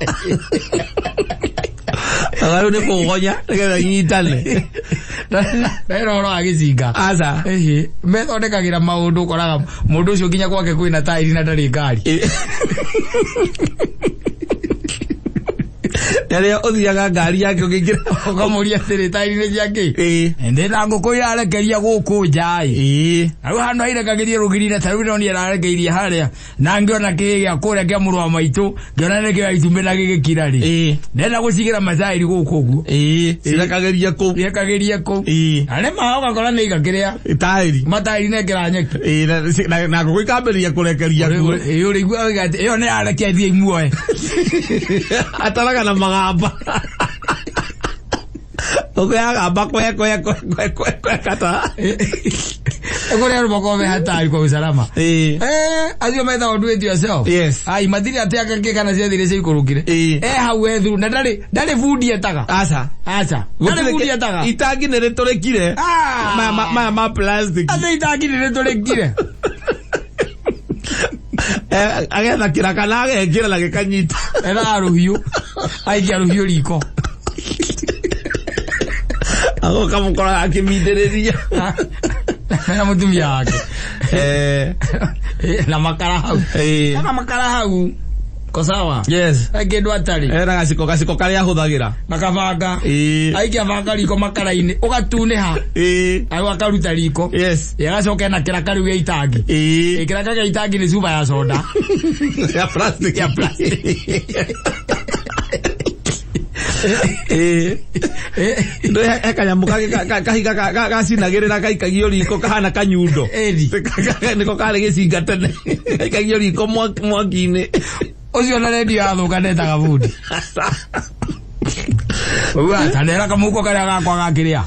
Rĩu nĩ kũgonya nĩgetha inyitane. Ndahera ũhoro wa gĩcinga. Aca. Ĩhĩ, methondekagĩra maũndũ ũkoraga mũndũ ũcio nginya gwake kwĩna tairi na ndarĩ ngari. Rĩrĩa ũthiaga ngari yake ũkĩingĩra. Ũkamũria atĩrĩ, tairi nĩ cia kĩ? Ĩĩ. Ndĩ na ngũkũ irarekeria gũkũ nja ĩ. Ĩĩ. Na rĩu handũ hairekagĩria rũgiri-inĩ ta rĩu ndĩronire ĩrarekeirie harĩa na ngĩona kĩĩ gĩa kũrĩa kĩa mũrũ wa maitũ, ngĩona nĩ kĩoya itumbĩ na gĩgĩkira rĩ. Ĩĩ. Ndĩrenda gũcigĩra mataĩri gũkũ ũguo. Ĩĩ. Cirekagĩria kũu. Irekagĩrie kũu. Ĩĩ. Na rĩma ũgakora nĩ iga kĩrĩa Taĩri. mataĩri nekĩra nyeki. Ĩĩ, na ngũkũ ikambĩrĩria kũrekeria kuo. Ĩĩ, ũrĩigua ũiga atĩ ĩyo nĩ yarekia thiĩ imuoe. Ataraga na magamba. Ngũkũ yagamba kwe kwe kwe kwe kwe kwe kata. Kũrĩa andũ makoragwo me hatari kwa usalama. Ĩĩ. Acio metagwo do it yourself. Yes. Ai, matirĩ atĩ aka kana ciathire ciaikũrũkire. Ĩĩ. Hau ethu na ndarĩ bundi etaga. Aca. Aca. Ndarĩ bundi etaga. Itangi nĩ rĩtũrĩkire. Ah. Maya ma plastic. Atĩ itangi nĩ rĩtũrĩkire. Agetha kĩraka na agekĩra na gĩkanyita. Ethaga rũhiũ. Aikia rũhiũ riko. Agoka mũkoraga akĩmindĩrĩria. Na mũtumia wake. Na makara hau. Na makara hau. Ko sawa. Yes. Kĩndũ atarĩ. Ena gaciko karĩa ahũthagĩra. Na kabanga. Ĩĩ. Aikia banga riko makara-inĩ. Ũgatunĩha. Ĩĩ. Au akaruta riko. Yes. Agacoka ena kĩraka rĩu gĩa itangi. Ĩĩ. Kĩraka gĩa itangi nĩ cuba ya soda. Ya plastic. Ya plastic. Ĩĩ. Ndũ he kanyamũ kangĩ kahiga gacinagĩrĩra gaikagio riko kahana kanyundo. Ĩni. Nĩko karĩ gĩcinga tene. Gaikagio riko mwaki-inĩ. Ũcio na redio yathũka ndetaga bundi. Ũguo tanera kamũhuko karĩa gakwa gakĩrĩa.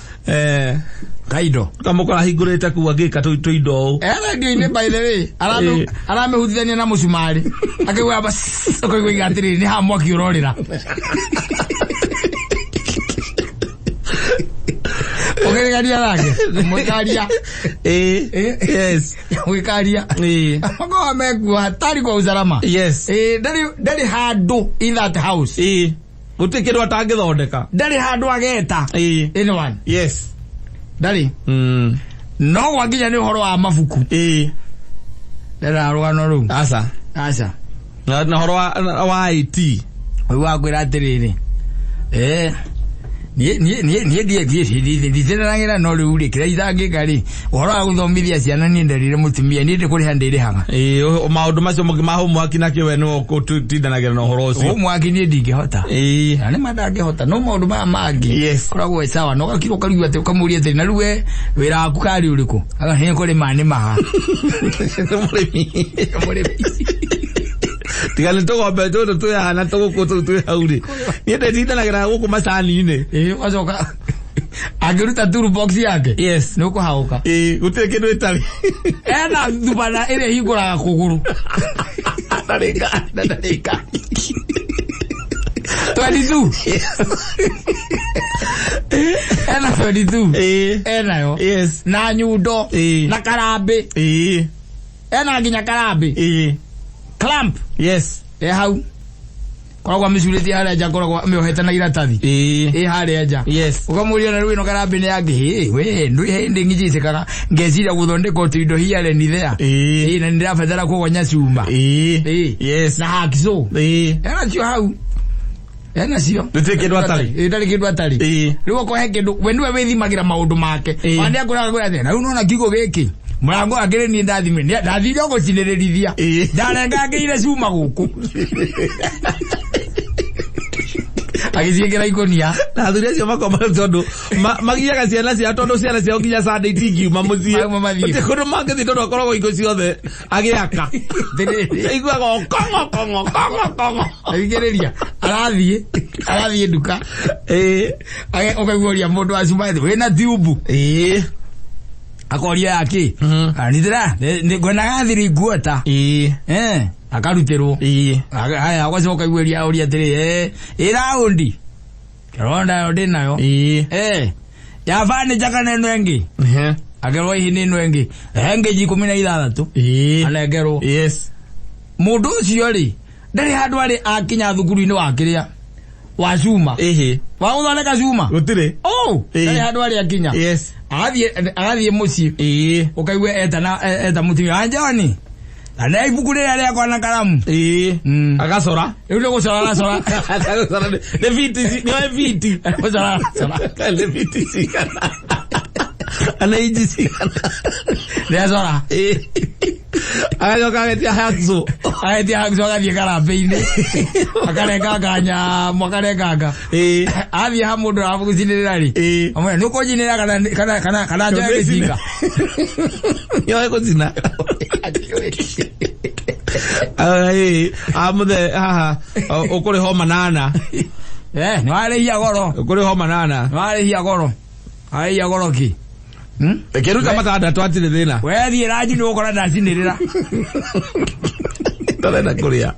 Kaindo. Kamũkora hingũrĩte kuu agĩka tũindo ũũ. Radio-inĩ by the way, aramĩhutithania na mũcumarĩ. Akĩigua aba ũkaigua iga atĩrĩrĩ, nĩ haha mwaki ũrorĩra. Ũkĩrigania nake, mũikaria. Ĩĩ. Yes. Mũikaria. Ĩĩ. Makoragwo mekuo hatari kwa usalama. Yes. Ĩĩ, ndarĩ handũ in that house. Ĩĩ. Gũtirĩ kĩndũ atangĩthondeka. Ndarĩ handũ ageta. Ĩĩ. Anyone. Yes. Ndarĩ. No gwakinya nĩ ũhoro wa mabuku. Ĩĩ. Ndĩra rũgano rũu. Aca. Aca. Na ũhoro wa IT. Ũyũ wa kwĩra atĩrĩrĩ. Niĩ nditĩragĩra no rĩu rĩ, kĩrĩa itangĩka rĩ, ũhoro wa gũthomithia ciana niĩ nderire mũtumia, niĩ ndĩkũrĩha ndĩrĩhaga. Ĩĩ, maũndũ macio ma homework na kĩ we nĩwe ũtindanagĩra na ũhoro ũcio. Homework niĩ ndingĩhota. Ĩĩ. Na nĩ ma ndangĩhota, no maũndũ maya mangĩ. Yes. Koragwo wĩ sawa, na ũgakira ũkarigwo atĩ ũkamũria atĩrĩ, na rĩu we wĩra waku karĩ ũrĩkũ? Aga, nĩ kũrĩma nĩmaga. Nĩ mũrĩmi. Nĩ mũrĩmi. Tiga nĩ tũgombe tũtũ twĩ haha na tũgũkũ tũu twĩ hau rĩ. Niĩ ndĩtindanagĩra gũkũ macani-inĩ. Ĩĩ, ũgacoka angĩruta toolbox yake. Yes. Nĩ ũkũhaũka. Ĩĩ, gũtirĩ kĩndũ ĩtarĩ. Ena thubana ĩrĩa ĩhingũraga kũgũrũ. Ndarĩ ngari. Na ndarĩ ngari. 22. Ena 22. Ĩĩ. Enayo. Yes. Na nyundo. Ĩĩ. Na karambĩ. Ĩĩ. Ena nginya karambĩ. Ĩĩ. Clamp. Yes. Hau. Koragwo amĩcurĩtie harĩa nja, koragwo amĩohete na iratathi. Ĩĩ. Ĩ harĩa nja. Yes. Ũkamũria na rĩu ĩno karambĩ nĩ yangĩ. Hĩ, we, ndwĩ hĩndĩ ngĩnjĩtĩkaga ngeciria gũthondeka tũindo here and there. Ĩĩ. Ĩ, na nĩndĩrabatara kũgonya cuma. Ĩĩ. Ĩĩ. Yes. Na hacksaw. Ĩĩ. Ena cio hau. Ena cio. Gũtirĩ kĩndũ atarĩ. Ĩ, ndarĩ kĩndũ atarĩ. Ĩĩ. Rĩu okorwo he kĩndũ, we nĩwe wĩthimagĩra maũndũ make. Ĩĩ. Ona nĩakũraga kwĩra atĩ, na rĩu nĩwona kiugo gĩkĩ. Mũrango akĩrĩ niĩ ndathimire. Ndathire o gũcinĩrĩrithia. Ĩĩ. Ndarengangĩire cuma gũkũ. Agĩciĩkĩra ikũnia. Na athuri acio makomba tondũ magiaga ciana ciao tondũ ciana ciao nginya Sunday itingiuma mũciĩ. Mauma mathiĩ. Gũtirĩ kũndũ mangĩthiĩ tondũ akoragwo hingo ciothe agĩaka. Atĩrĩrĩ. Aiguaga o kongo, kongo, kongo, kongo. Athikĩrĩria, arathiĩ nduka. Ĩĩ. Ũkaigua ũria mũndũ wa cuma ethĩ, wĩna tiubu? Ĩĩ. Akoria ya kĩ? Anitĩra, ngwenaga thiri nguota. Ĩĩ. Akarutĩrwo. Ĩĩ. Haya, ũgacoka ũkaigua ũria ũria atĩrĩ, ĩ raundi? Kĩronda nayo ndĩ nayo. Ĩĩ. Ya furniture kana ĩno ĩngĩ? Ehe. Akerwo hihi nĩ ĩno ĩngĩ. Ngĩji 16. Ĩĩ. Anengerwo. Yes. Mũndũ ũcio rĩ, ndarĩ handũ arĩ akinya thukuru-inĩ wa kĩrĩa? Wa cuma. Ĩhĩ. Wa gũthondeka cuma? Gũtirĩ. Oh, Ĩĩ. ndarĩ handũ arĩ akinya. Yes. Agathiĩ mũciĩ. Ĩĩ. Ũkaigua eta na, eta mũtumia. Wa John. Na nĩ ibuku rĩrĩa rĩakwa na karamu. Ĩĩ. Mm. Agacora. Rĩu nĩ gũcora aracora. Agacora nĩ fiti nĩ fiti. Gũcora aracora. Nĩ fiti cigana. Ana inji cigana. Nĩ acora. Ĩĩ. Agacoka agetia hacksaw. Agetia hacksaw agathiĩ karambĩ-inĩ. Akarenganga nyamũ akarenganga. Ĩĩ. Athiĩ ha mũndũ aramũcinĩrĩra rĩ. Ĩĩ. Amwĩra nĩ ũkũnjinĩra kana kana kana kana njoe gĩcinga. Nyoe gũcina. Ĩĩ. Amũthe haha ũkũrĩhwo manana. Eh, nĩ warĩhia goro. Ũkũrĩhwo manana. Nĩ warĩhia goro. Warĩhia goro ki. Hmm? Ĩkĩruta matandatũ hatirĩ thĩna. Wethiĩ ranji nĩ ũgũkora ndacinĩrĩra. Ndarenda kũrĩa.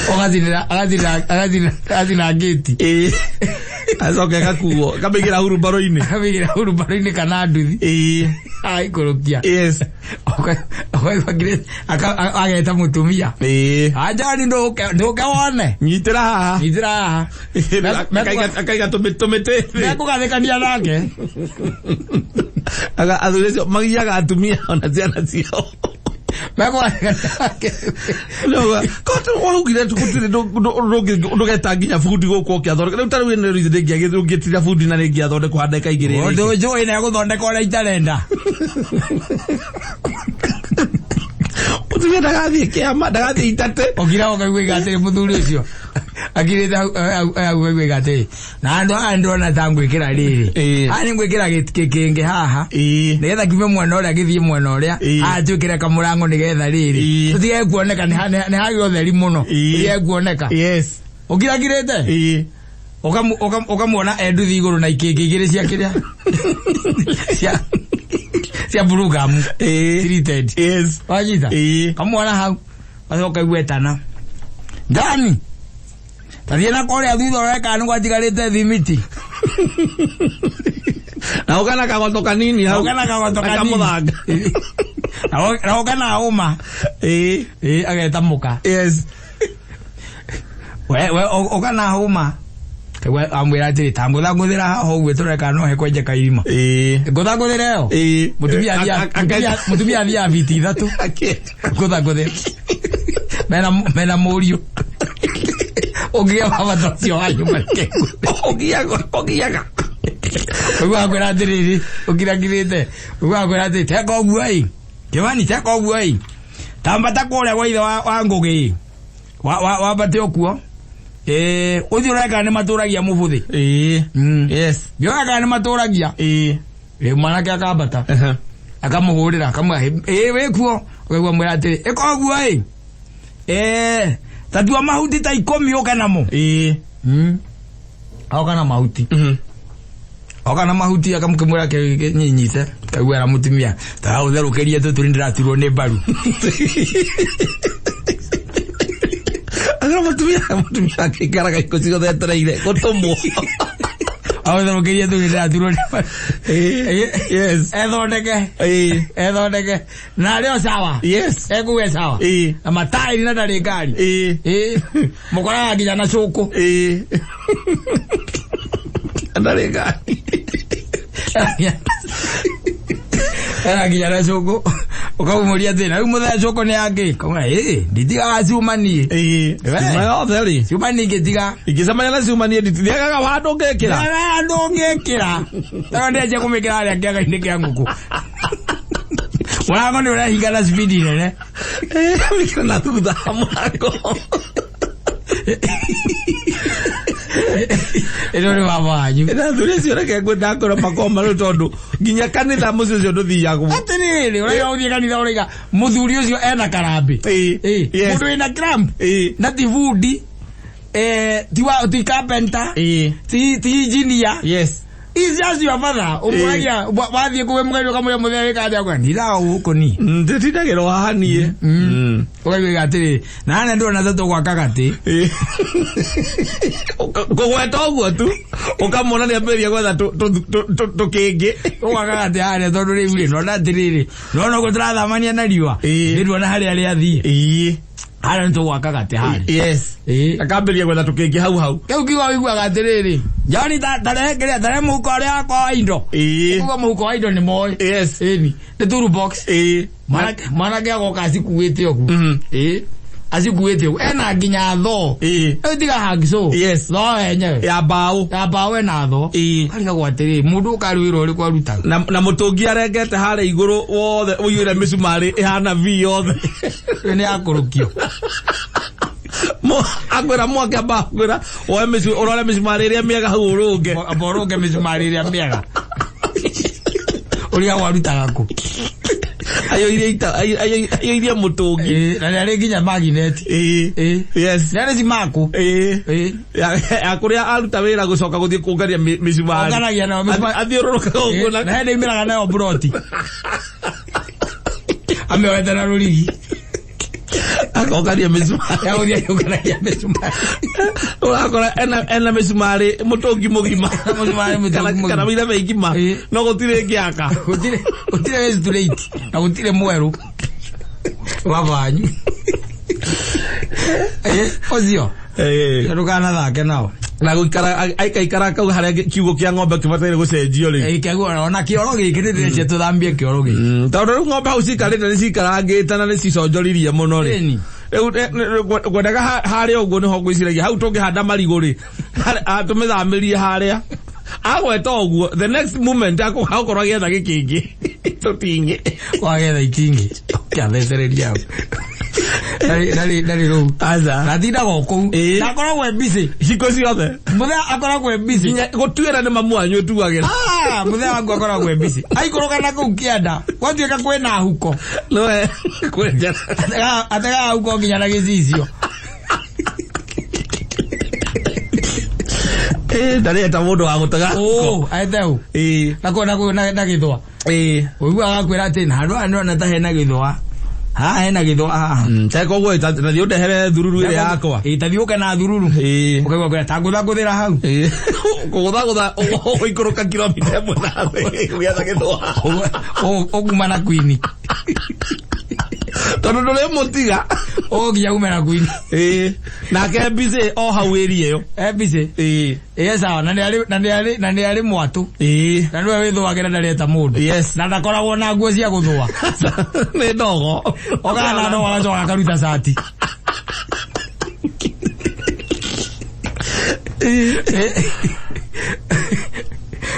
Ũgacinĩra agacinĩra agacinĩra agacinĩra ngĩti. Ĩĩ. Acoke gakuo kamĩigĩra hurumbarũ-inĩ. Akamĩigĩra hurumbarũ-inĩ kana nduthi. Ĩĩ. Agaikũrũkia. Yes. Ũkaigua ageta mũtumia. Ĩĩ. Anjani ndũke ndũke wone. Nyitĩra haha. Nyitĩra haha. Akaiga tũmĩtĩ. Mekũgathĩkania nake. Aga athuri acio magiaga atumia ona ciana ciao. Mekũgathĩkania nake. Kote waugire gũtirĩ ndũgeta nginya bundi gũkũ ũkĩathondeka rĩu ta rĩu ĩno rĩu ndĩngĩatira bundi na rĩngĩathondekwo ha ndagĩka igĩrĩ Ũndũ njũĩ na gũthondeka ũrĩa itarenda. Mũtumia ndagathiĩ kĩama ndagathiĩ itate. Ũkira ũkaigua atĩrĩ mũthuri ũcio akirĩte hau hau ũkaigua atĩrĩ na handũ haha ndĩrona ta ngwĩkĩra rĩrĩ. Ĩĩ. Haha nĩ ngwĩkĩra kĩngĩ haha. Ĩĩ. Nĩgetha kiume mwena ũrĩa gĩthiĩ mwena ũrĩa. Ĩĩ. Haha twĩkĩre kamũrango nĩgetha rĩrĩ. Ĩĩ. Tũtige kuoneka nĩ hagĩa ũtheri mũno. Ĩĩ. Tũtige kuoneka. Yes. Ũkirakirĩte? Ĩĩ. Ũkamuona e nduthi igũrũ na ikĩngĩ igĩrĩ cia kĩrĩa cia cia burugamu. Ĩĩ. Treated. Yes. Wanyita? Ĩĩ. Kamuona hau. Gacoka ũkaigua etana. Ndani. Tathiĩ na kũrĩa thutha ũrore kana nĩ gwatigarĩte thimiti. Na ũkana kagoto kanini hau. Ũkana kagoto kanini. Kamũthanga. Na ũkana ũma. Ĩĩ. Ĩĩ ageta mũka. Yes. We we ũkana hũma. Kaigua amwĩra atĩrĩ ta ngũthangũthĩra haha ũguo tũrore kana no hekwenjeka irima. Ĩĩ. Ngũthangũthĩra ĩyo. Ĩĩ. Mũtumia athiaga biti ithatũ. Ngũthangũthĩra. Mena mũriũ. Ũngĩgĩa baba ũcio wa nyũmba reke. Ũgiaga ũgiaga. Ũguo akwĩra atĩrĩrĩ ũkirakirĩte. Ũguo akwĩra atĩrĩ teka ũguo ĩ. Kĩmani teka ũguo ĩ. Tambata kũrĩa gwa ithe wa Ngũgĩ ĩ. Wambate ũkuo. Ĩĩ ũthiĩ ũrore kana nĩ matũragia mũbũthĩ. Ĩĩ. Yes. Ngĩona kana nĩ matũragia. Ĩĩ. Rĩu mwanake akambata. Akamũhũrĩra akamwĩra ĩĩ wĩkuo. Ũkaigua mwĩra atĩrĩ ĩka ũguo ĩ. Ĩĩ tatua mahuti ta ikũmi ũke namo. Ĩĩ. Oka na mahuti. Oka na mahuti akamũkĩmwĩra nyite. Kaigua era mũtumia ta ũtherũkĩrie tũtũ nĩndĩraturwo nĩ mbaru. Agĩra mũtumia mũtumia akĩikaraga ikũ ciothe etereire gũtũmwo. Aũtherũkĩrie tũtũ nĩndĩraturwo nĩ mbaru. Yes. Ethondeke. Ĩĩ. Ethondeke. Na arĩ o sawa. Yes. Ekuge sawa. Ĩĩ. Na mataĩri na ndarĩ ngari. Ĩĩ. Ĩĩ. Mũkoraga nginya na cũkũ. Ĩĩ. Ndarĩ ngari. Era nginya na cũkũ. Ũkamũria atĩrĩ, na rĩu mũthenya cũkũ nĩ yakĩ? Kamwĩra, ĩĩ, nditigaga cuma niĩ. Ĩĩ. Cuma yothe rĩ. Cuma niĩ ingĩtiga. Ingĩcemania na cuma niĩ nditiagaga handũ ngĩkĩra. Ndĩraga handũ ũngĩkĩra. Tondũ ndĩanjia kũmĩkĩra harĩa kĩaga-inĩ kĩa ngũkũ. Mũrango nĩ ũrehinga na spidi nene. Ĩĩ, mĩkĩra na thutha wa mũrango. Ĩno nĩ baba wanyu. Na athuri acio reke ngwenda makoma rĩu tondũ nginya kanitha mũciĩ ũcio ndũthiagwo. Atĩrĩrĩ, ũraiga ũthiĩ kanitha ũraiga mũthuri ũcio ena karambĩ. Ĩĩ. Ĩĩ. Yes. Mũndũ wĩna cramp. Ĩĩ. Na ti bundi. Ti wa ti carpenter. Ĩĩ. Ti engineer. Yes. He's just your father. Ũmũragia wathiĩ kũwĩ mũgeni ũkamũria mũthenya wĩka atĩa akauga ndiraga gũkũ niĩ. Ndĩtindagĩrwo haha niĩ. Ũkaigua atĩrĩ na haha ndĩrona ta tũgwaka gatĩ. Ĩĩ. Kũgweta ũguo tu ũkamwona nĩambĩrĩria gwetha tũkĩngĩ. Tũgwaka gatĩ harĩa tondũ rĩu rĩ nona atĩrĩrĩ nona ũguo tũrathamania na riũa. Ĩĩ. Ndĩruona harĩa rĩathiĩ. Ĩĩ. Harĩa nĩ tũgwaka gatĩ harĩa. Yes. Ĩĩ. Akambĩrĩria gwetha tũkĩngĩ hau hau. Kĩu kiugo ũiguaga atĩrĩrĩ, John, tarehe kĩrĩa, tarehe mũhuko ũrĩa wakwa wa indo. Ĩĩ. Uguo mũhuko wa indo nĩ moĩ. Yes. Ĩni nĩ toolbox. Ĩĩ. Mwanake agoka acikuĩte ũguo. Ĩĩ, acikuĩte ũguo ena nginya thoo. Ĩĩ. Rĩu tiga hacksaw. Yes. Thoo yenyewe. Ya mbaũ. Ya mbaũ ena thoo. Ĩĩ. Karigagwo atĩrĩrĩ, mũndũ ũkarĩ wĩra ũrĩkũ arutaga? Na mũtũngi arengete harĩa igũrũ wothe ũiyũire mĩcumarĩ ĩhana V yothe. Ĩyo nĩ yakũrũkio. Akwĩra mwake amba akwĩra woe ũrore mĩcumarĩ ĩrĩa mĩega hau ũrũnge. Amba ũrũnge mĩcumarĩ ĩrĩa mĩega. Ũrĩa warutaga kũ? Aiyũirie mũtũngi. Ĩĩ, na nĩ arĩ nginya magnet. Ĩĩ. Ĩĩ. Yes. Nĩ arĩ cimaku. Ĩĩ. Ĩĩ. Ya kũrĩa aruta wĩra gũcoka gũthiĩ kũngania mĩcumarĩ. Onganagia nayo mĩcumarĩ. Athiũrũrũkaga ũguo na hĩndĩ imĩraga nayo mburoti. Amĩoete na rũrigi. Akongania mĩcumarĩ. Ya gũthiĩ akĩũnganagia mĩcumarĩ. Ũrakora ena mĩcumarĩ mũtũngi mũgima. Mũcumarĩ mũtũngi mũgima. Kana mĩira mĩgima. Ĩĩ. No gũtirĩ ngĩaka. Gũtirĩ wĩ straight na gũtirĩ mwerũ. Wa wanyu. Ĩĩ, ũcio. Ĩĩ. Ndũkanathake nao. Na gũikara aikaikara kau harĩa kiugũ kĩa ng'ombe kĩbataire gũcenjio rĩ. Ĩĩ, kĩaguo ona kĩoro gĩkĩ nĩ ndĩreciria tũthambie kĩoro gĩkĩ. Tondũ rĩu ng'ombe hau cikarĩte nĩ cikarangĩte na nĩ ciconjoririe mũno rĩ. Ĩni. Rĩu ngwendaga harĩa ũguo nĩho ngwĩciragia hau tũngĩhanda marigũ rĩ, tũmĩthamĩrie harĩa. Agweta ũguo the next moment agũkorwo agĩetha gĩkĩngĩ. Tũtingĩ. Wagetha itingĩ. Kĩathecereria hau. Ndarĩ rũu. Aca. Natindaga o kũu. Ĩĩ. Na akoragwo e busy. Hingo ciothe. Mũthenya akoragwo e busy. Nginya gũtuĩra nĩ mamu wanyu ũtuagĩra. Ah, mũthenya wangu akoragwo e busy. Aikũrũka na kũu kĩanda. Gwatuĩka kwĩna huko. Nĩwe kwenjera. Ategaga huko nginya na gĩcicio. Ĩĩ, ndarĩ eta mũndũ wa gũtega huko. Ũ, aete ũ. Ĩĩ. Na kũ na gĩthũa. Ĩĩ. Ũiguaga agakwĩra atĩ handũ haha nĩrona ta hena gĩthũa. Haha hena gĩthũa haha. Ta koguo ta thiĩ ũndehere thururu ĩrĩa yakwa. Ĩĩ, ta thiĩ ũke na thururu. Ĩĩ. Ũkaigua kwĩra ta ngũthangũthĩra hau. Ĩĩ. Kũgũthagũtha ũgũikũrũka kilomita ĩmwe na thĩ gũgĩetha gĩthũa. Ũkuma na kwini. Tondũ ndũrĩ mũtiga. Ũnginya ume na kwini. Ĩĩ. Nake busy o hau area ĩyo. E busy. Ĩĩ. Ĩĩ sawa, na nĩ arĩ mwatũ. Ĩĩ. Na nĩwe wĩthũagĩra ndareta mũndũ. Yes. Na ndakoragwo na nguo cia gũthũa. Nĩ ndogo. Okaga na ndogo agacoka akaruta cati.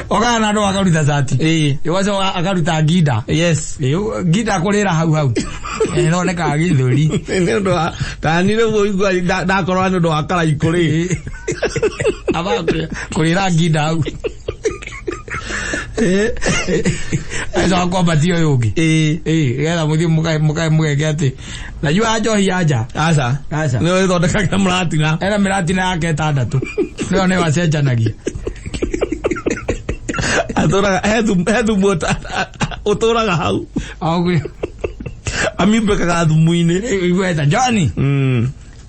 Okaga na ndogo akaruta cati. Ĩĩ. Ĩgacoka akaruta nginda. Yes. Ĩĩ, nginda kũrĩra hau hau. Ĩthondekaga gĩthũri. Nĩ ũndũ wa tani rĩu ũigua ndakorwo nĩ ũndũ wa karaikũ rĩ. Aba kũrĩra nginda hau. Agacoka kwambatia ũyũ ũngĩ. Ĩĩ. Ĩĩ, nĩgetha mũthiĩ mũgeke atĩ najua njohi ya nja. Aca. Aca. Nĩ ũthondekaga mũratina. Ena mĩratina yake ĩtandatũ. Nĩyo nĩyo acenjanagia. Atũraga he thumu ũtũraga hau. Amiumbĩkaga thumu-inĩ. Igweta Johnny.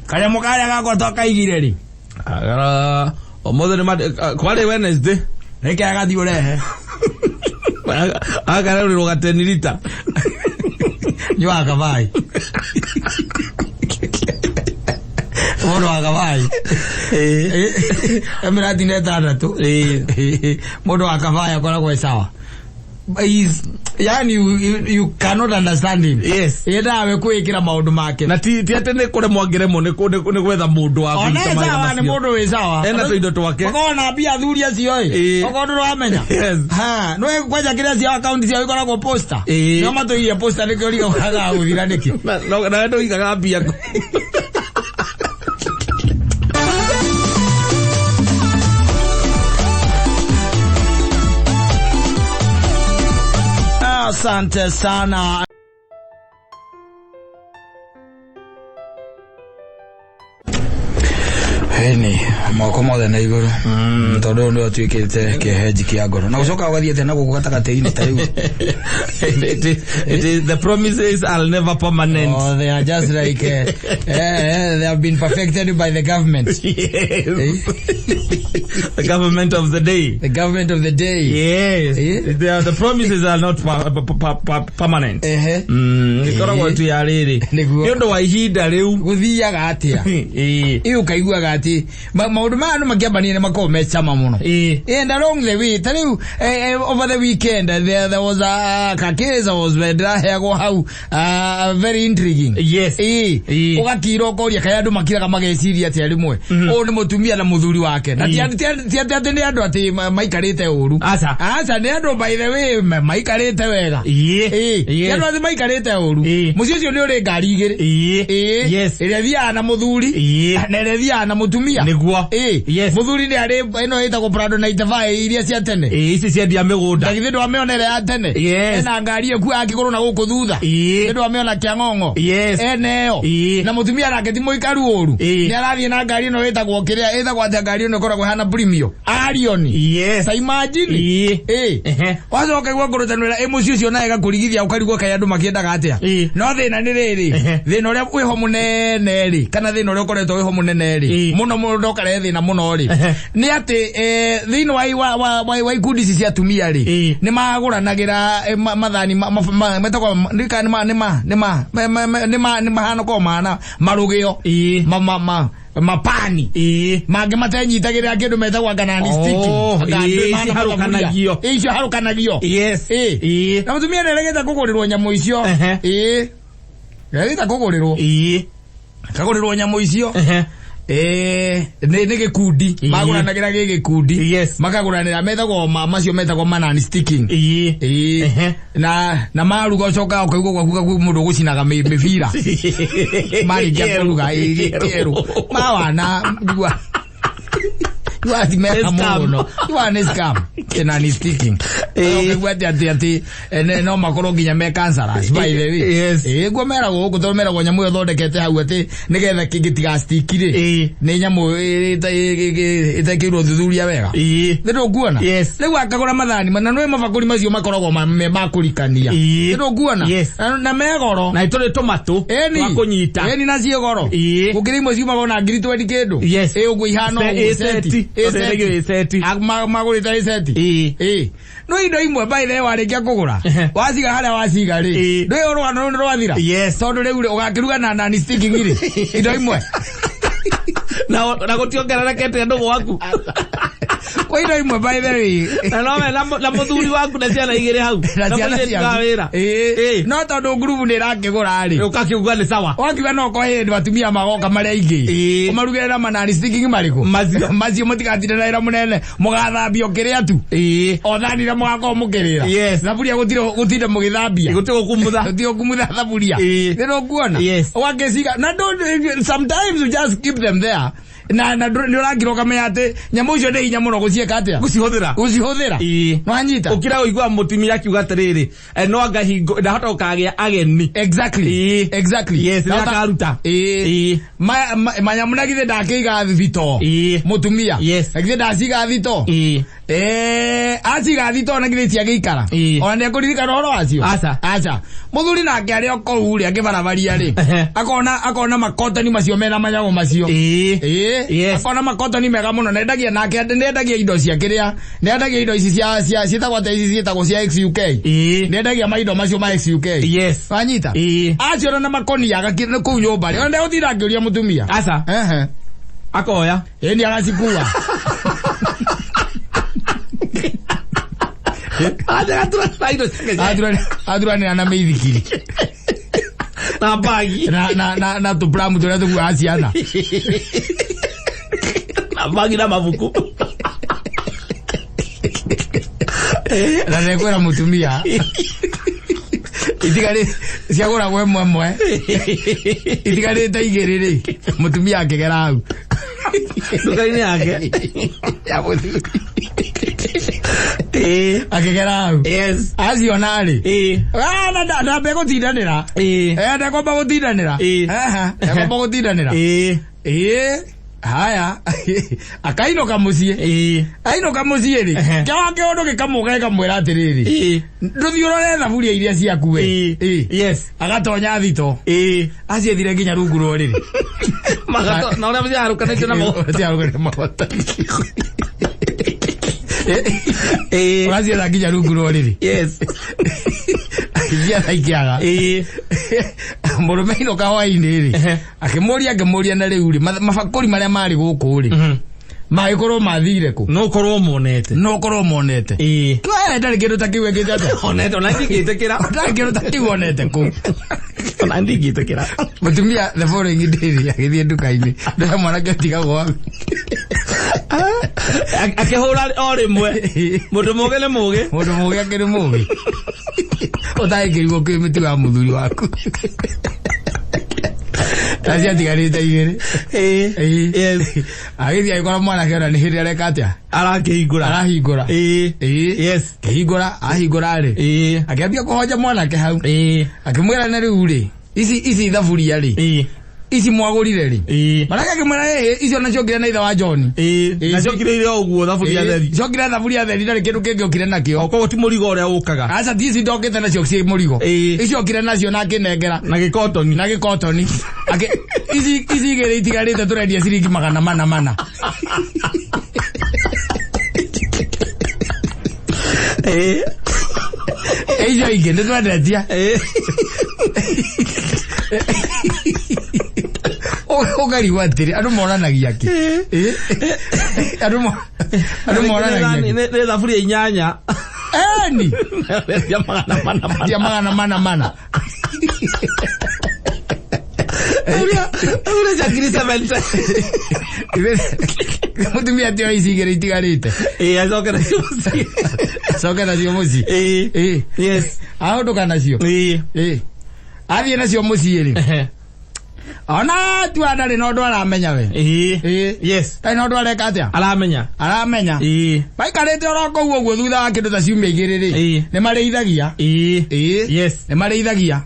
Kanyamũ karĩa gakwa twakaigire rĩ. Agara ũmũthĩ nĩ kwarĩ Wednesday. Reke agathiĩ ũrehe. Akarerũrĩrwo gateni rita. Nyuaga kabai. Mũndũ wa kabai. Ĩĩ. Mĩratina ĩtandatũ. Ĩĩ. Mũndũ wa kabai akoragwo e sawa. Yani you cannot understand him. Yes. Yendaga we kwĩĩkĩra maũndũ make. Na ti atĩ nĩ kũremwo angĩremwo nĩ gwetha mũndũ wa Ona kũruta e mawĩra sawa, nĩ macio. mũndũ wĩ sawa. Ena tũindo twake. Makoragwo na mbia athuri acio ĩ. Ĩĩ. Okorwo ndũramenya. Yes. Ha, nĩwe kwanja kĩrĩa ciao akaunti ciao ikoragwo posta. Ĩĩ. Nĩo matũirie posta nĩkĩo ũrigaga gũthira nĩkĩ. Na we ndũigaga mbia. Asante sana. Heni, Moko mothe na igũrũ, tondũ ũyũ nĩwe ũtuĩkĩte kĩhenji kĩa ngoro na gũcoka ũgathiĩ atĩa na gũkũ gatagatĩ-inĩ ta rĩu. It is, the promises are never permanent. Oh, they are just like they have been perfected by the government. Yes. The government of the day. The government of the day. Yes. Eh? The promises are not permanent. Ehe. Ĩkoragwo tu ya rĩrĩ. Nĩguo. Nĩ ũndũ wa ihinda rĩu. Gũthiaga atĩa? Ĩĩ. Ĩ ũkaiguaga atĩ maũndũ maya andũ makĩambania nĩ makoragwo me cama mũno. Ĩĩ. And along the way, ta rĩu over the weekend there was a case I was ndĩraheagwo hau, very intriguing. Yes. Ĩĩ. Ĩĩ. Ũgakira ũkoria kaĩ andũ makiraga mageciria atĩa rĩmwe. Ũyũ nĩ mũtumia na mũthuri wake. Na ti atĩ atĩ nĩ andũ atĩ maikarĩte ũru. Aca. Aca, nĩ andũ by the way maikarĩte wega. Ĩĩ. Ĩĩ. Ti andũ atĩ maikarĩte ũru. Ĩĩ. Mũciĩ ũcio nĩ ũrĩ ngari igĩrĩ. Ĩĩ. Ĩĩ. Yes. Ĩrĩa ĩthiaga na mũthuri Ĩĩ. na ĩrĩa ĩthiaga na mũtumia. Nĩguo. Ĩĩ. Yes. Mũthuri nĩ arĩ ĩno ĩtagwo Prado 95 iria cia tene. Ĩĩ, ici ciendia mĩgũnda. Na githĩ ndwamĩona ĩrĩa ya tene? Yes. Ena ngari ĩkuaga kĩgũrũ na gũkũ thutha. Ĩĩ. Nĩ ndwamĩona kĩang'ong'o? Yes. Ena ĩyo. Ĩĩ. Na mũtumia nake ti mũikaru ũru. Ĩĩ. Nĩ arathiĩ na ngari ĩno ĩtagwo kĩrĩa ĩtagwo atĩa, ngari ĩno ĩkoragwo ĩhana Premio. Arion. Yes. Ta imagine. Ĩĩ. Ĩĩ. Ehe. Wacoka igua ngũrũtanĩra ĩ mũciĩ ũcio nawe ĩgakũrigithia ũkarigwo kaĩ andũ makĩendaga atĩa. Ĩĩ. No thĩna nĩ rĩrĩ, Ehe. thĩna ũrĩa wĩho mũnene rĩ, kana thĩna ũrĩa ũkoretwo wĩho mũnene rĩ, Ĩĩ. mũno mũno ndokarehe thĩna mũno rĩ, Ehe. nĩ atĩ thĩinĩ wa ikundi ici cia atumia rĩ, Ĩĩ. nĩ magũranagĩra mathani metagwo nĩ kana nĩ ma me- me- me- nĩ mahana korwo mahana marũgĩo, Ĩĩ. mapani Ĩĩ. mangĩ matenyitagĩrĩra kĩndũ metagwo anga non sticky. Oh, Anga ĩĩ, ndũĩ mahana ici harũkanagio. mathaburia. Ĩĩ, icio harũkanagio. Yes. Ĩĩ. Ĩĩ. Na mũtumia nĩaregete kũgũrĩrwo nyamũ icio. Ehe. Ĩĩ, nĩaregete kũgũrĩrwo, Ĩĩ. kagũrĩrwo nyamũ icio. Ehe. Ĩĩ, nĩ gĩkundi Ĩĩ. magũranagĩra gĩ gĩkundi. Yes. Makagũranĩra metagwo macio metagwo ma non sticking. Ĩĩ. Ĩĩ. Ehe. Na maruga ũcokaga ũkaigua gwaku gaku mũndũ ũgũcinaga mĩbira marĩkia kũruga. Ĩĩ, gĩkĩerũ mawana igua igua ti mega Nĩ scam. mũno, igua nĩ scam ĩna ni sticking. Ĩĩ. Ũkaigua atĩ no makorwo nginya me cancerous, by the way. Yes. Ĩĩ, guo meragwo gũkũ tondũ meragwo nyamũ ĩyo thondekete hau atĩ nĩgetha gĩtiga-stick rĩ, Ĩĩ. nĩ nyamũ ĩtekĩirwo thuthuria wega. Ĩĩ. Nĩ ndũkuona? Yes. Rĩu akagũra mathani na nĩ mabakũri macio makoragwo me ma kũrikania. Ĩĩ. Nĩ ndũkuona? Yes. Na me goro. Na itũrĩ tũmatũ Ĩni. twa kũnyita. Ĩni, na ciĩ goro. Ĩĩ. Gũkĩrĩ imwe ciumaga ona ngiri twendi kĩndũ. Yes. Ĩ ũguo ihana ũguo. Ĩ seti. Ĩ Tũrendagio ĩ seti. Magũrĩte ĩ seti. Ĩĩ. Ĩ. No indo imwe by the way warĩkia kũgũra, Ehe. waciga harĩa waciga rĩ, Ĩĩ. ndũĩ rũgano rũu nĩ rwathira. Yes. Tondũ rĩu rĩ, ũgakĩruga na non sticking rĩ, indo imwe. Na gũtiongererekete andũ gwaku. Kwa indo imwe by the way. Na nowe na mũthuri waku na ciana igĩrĩ hau. Na ciana mũirĩtu wa ciaku. wĩra. Ĩĩ. Ĩĩ. No tondũ ngurubu nĩ ĩrakĩgũra rĩ, Ũkakiuga nĩ sawa. wakiuga no ko hĩndĩ atumia magoka marĩa aingĩ, Ĩĩ. ũmarugĩre na ma non sticking marĩkũ? Macio. Macio mũtigatinda na wĩra mũnene, mũgathambio kĩrĩa tu Ĩĩ. o thani na mũgakorwo mũkĩrĩra Yes. thaburia, gũtirĩ gũtinda mũgĩthambia. Gũtirĩ gũkumutha. Gũtirĩ gũkumutha thaburia. Ĩĩ. Nĩ ũkuona? Yes. Ũgakĩciga na don't, sometimes you just keep them there na nĩ ũrakira ũkamenya atĩ nyamũ icio nĩ hinya mũno gũciĩka atĩa? Gũcihũthĩra. Gũcihũthĩra. Ĩĩ. Nwanyita? Ũkira ũigua mũtumia akiuga atĩrĩrĩ, no anga hingo ndahota gũkagĩa ageni. Exactly. Ĩĩ. Exactly. Yes, nĩ akaruta. Ĩĩ. Ĩĩ. Manyamũ na githĩ ndakĩiga thito? Ĩĩ. Mũtumia. Yes. Na githĩ ndaciga thito? Ĩĩ. Aciga thito na githĩ ciagĩikara? Ĩĩ. Ona nĩekũririkana ũhoro wacio? Aca. Aca. Mũthuri nake arĩ o kũu rĩ, akĩbarabaria rĩ, Ehe. akona makotoni macio mena manyamũ macio. Ĩĩ. Ĩĩ. Yes. Akona makotoni mega mũno na endagia nake nĩendagia indo cia kĩrĩa, nĩendagia indo ici cia ciĩtagwo atĩa, ici ciĩtagwo cia XUK. Ĩĩ. Nĩendagia maindo macio ma XUK. Yes. Wanyita? Ĩĩ. Aciona na makonia agakĩ kũu nyũmba rĩ, ona ndegũtinda akĩũria mũtumia. Aca. Ehe. Akoya. Ĩni, agacikua. Aca na indo ciake Athuranĩra na mĩithikiri. Na bagi. Na tũpramu tũrĩa tũkuaga ciana. Na bagi na mabuku. Na ndekwĩra mũtumia itigarĩ ciagũragwo ĩmwe ĩmwe, itigarĩte igĩrĩ rĩ, mũtumia akĩgera hau Nduka-inĩ yake. Ya mũthuri. Ĩĩ. Akĩgera hau. Yes. Aciona rĩ, Ĩĩ. Ah, na ndambe gũtindanĩra. Ĩĩ. Eh, ndekwamba gũtindanĩra. Ĩĩ. Ehe, ndekwamba gũtindanĩra. Ĩĩ. Ĩĩ. Haya, akainũka mũciĩ. Ĩĩ. Ainũka mũciĩ rĩ, Ehe. kĩoa kĩũndũ gĩkamũka gĩkamwĩra atĩrĩrĩ, Ĩĩ. ndũthiĩ ũrore thaburia iria ciaku we. Ĩĩ. Ĩĩ. Yes. Agatonya thito. Ĩĩ. Aciethire nginya rungu rwa ũrĩrĩ. Magato na ũrĩa ciarũkanĩtio na magoti. Ciarũkanĩtio magoti. Ĩĩ. Ũracietha nginya rungu rwa ũrĩrĩ. Yes. Cietha ikĩaga. Ĩĩ. Mũrũme ainũka hwaĩ-inĩ rĩ, Ehe. akĩmũria na rĩu rĩ, mabakũri marĩa marĩ gũkũ rĩ, magĩkorwo mathire kũ? No ũkorwo monete. No ũkorwo monete. Ĩĩ. Kĩoya ndarĩ kĩndũ ta kĩu ekĩte atĩa? Onete ona ndingĩtĩkĩra. Ndarĩ kĩndũ ta kĩu onete kũu. Ona ndingĩtĩkĩra. Mũtumia the following day rĩ, agĩthiĩ nduka-inĩ, ndoya mwanake atigagwo hau. Akĩhũra o rĩmwe. Mũndũ mũgĩ nĩ mũgĩ. Mũndũ mũgĩ akĩrĩ mũgĩ. Ũtangĩkĩrigwo kwĩ mĩtugo ya mũthuri waku. Na ciatigarĩte igĩrĩ. Ĩĩ. Ĩĩ. Yes. Agĩthiĩ agĩkora mwanake ona nĩ hĩndĩ areka atĩa? Arakĩhingũra. Arahingũra. Ĩĩ. Ĩĩ. Yes. Kĩhingũra, ahingũra rĩ. Ĩĩ. Akĩambia kũhonja mwanake hau. Ĩĩ. Akĩmwĩra na rĩu rĩ, ici thaburia rĩ, Ĩĩ. ici mwagũrire rĩ. Ĩĩ. Mwanake akĩmwĩra ĩĩ, icio nacio ngire na ithe wa John. Ĩĩ. Ĩĩ. Nacio kireire o ũguo thaburia theri. Ciokire thaburia theri ndarĩ kĩndũ kĩngĩ okire nakĩo. Okorwo ti mũrigo ũrĩa ũkaga. Aca ti ici ndokĩte nacio ciĩ mũrigo. Ĩĩ. Icio okire nacio na akĩnengera. Na gĩkotoni. Na gĩkotoni. Ici igĩrĩ itigarĩte tũrendia ciringi 400. Ĩĩ. Icio ingĩ nĩ twendetie. Ĩĩ. Ũkarigwo atĩrĩ, andũ moranagia kĩ? Ĩĩ. Andũ moranagia kĩ? Nĩ thaburia 8. Eni. Cia 400. Cia 400. Thaburia cia 70,000. Mũtumia atĩ oe ici igĩrĩ itigarĩte. Ĩĩ, acoke nacio mũciĩ. Acoke nacio mũciĩ. Ĩĩ. Ĩĩ. Yes. Ahũndũka nacio. Ĩĩ. Ĩĩ. Athiĩ nacio mũciĩ rĩ. Ehe. Ona tua ndarĩ na ũndũ aramenya we. Ĩĩ. Ĩĩ. Yes. Ndarĩ na ũndũ areka atĩa? Aramenya. Aramenya. Ĩĩ. Maikarĩte oro kũu ũguo thutha wa kĩndũ ta ciumia igĩrĩ rĩ. Ĩĩ. Nĩ marĩithagia. Ĩĩ. Ĩĩ. Yes. Nĩ marĩithagia.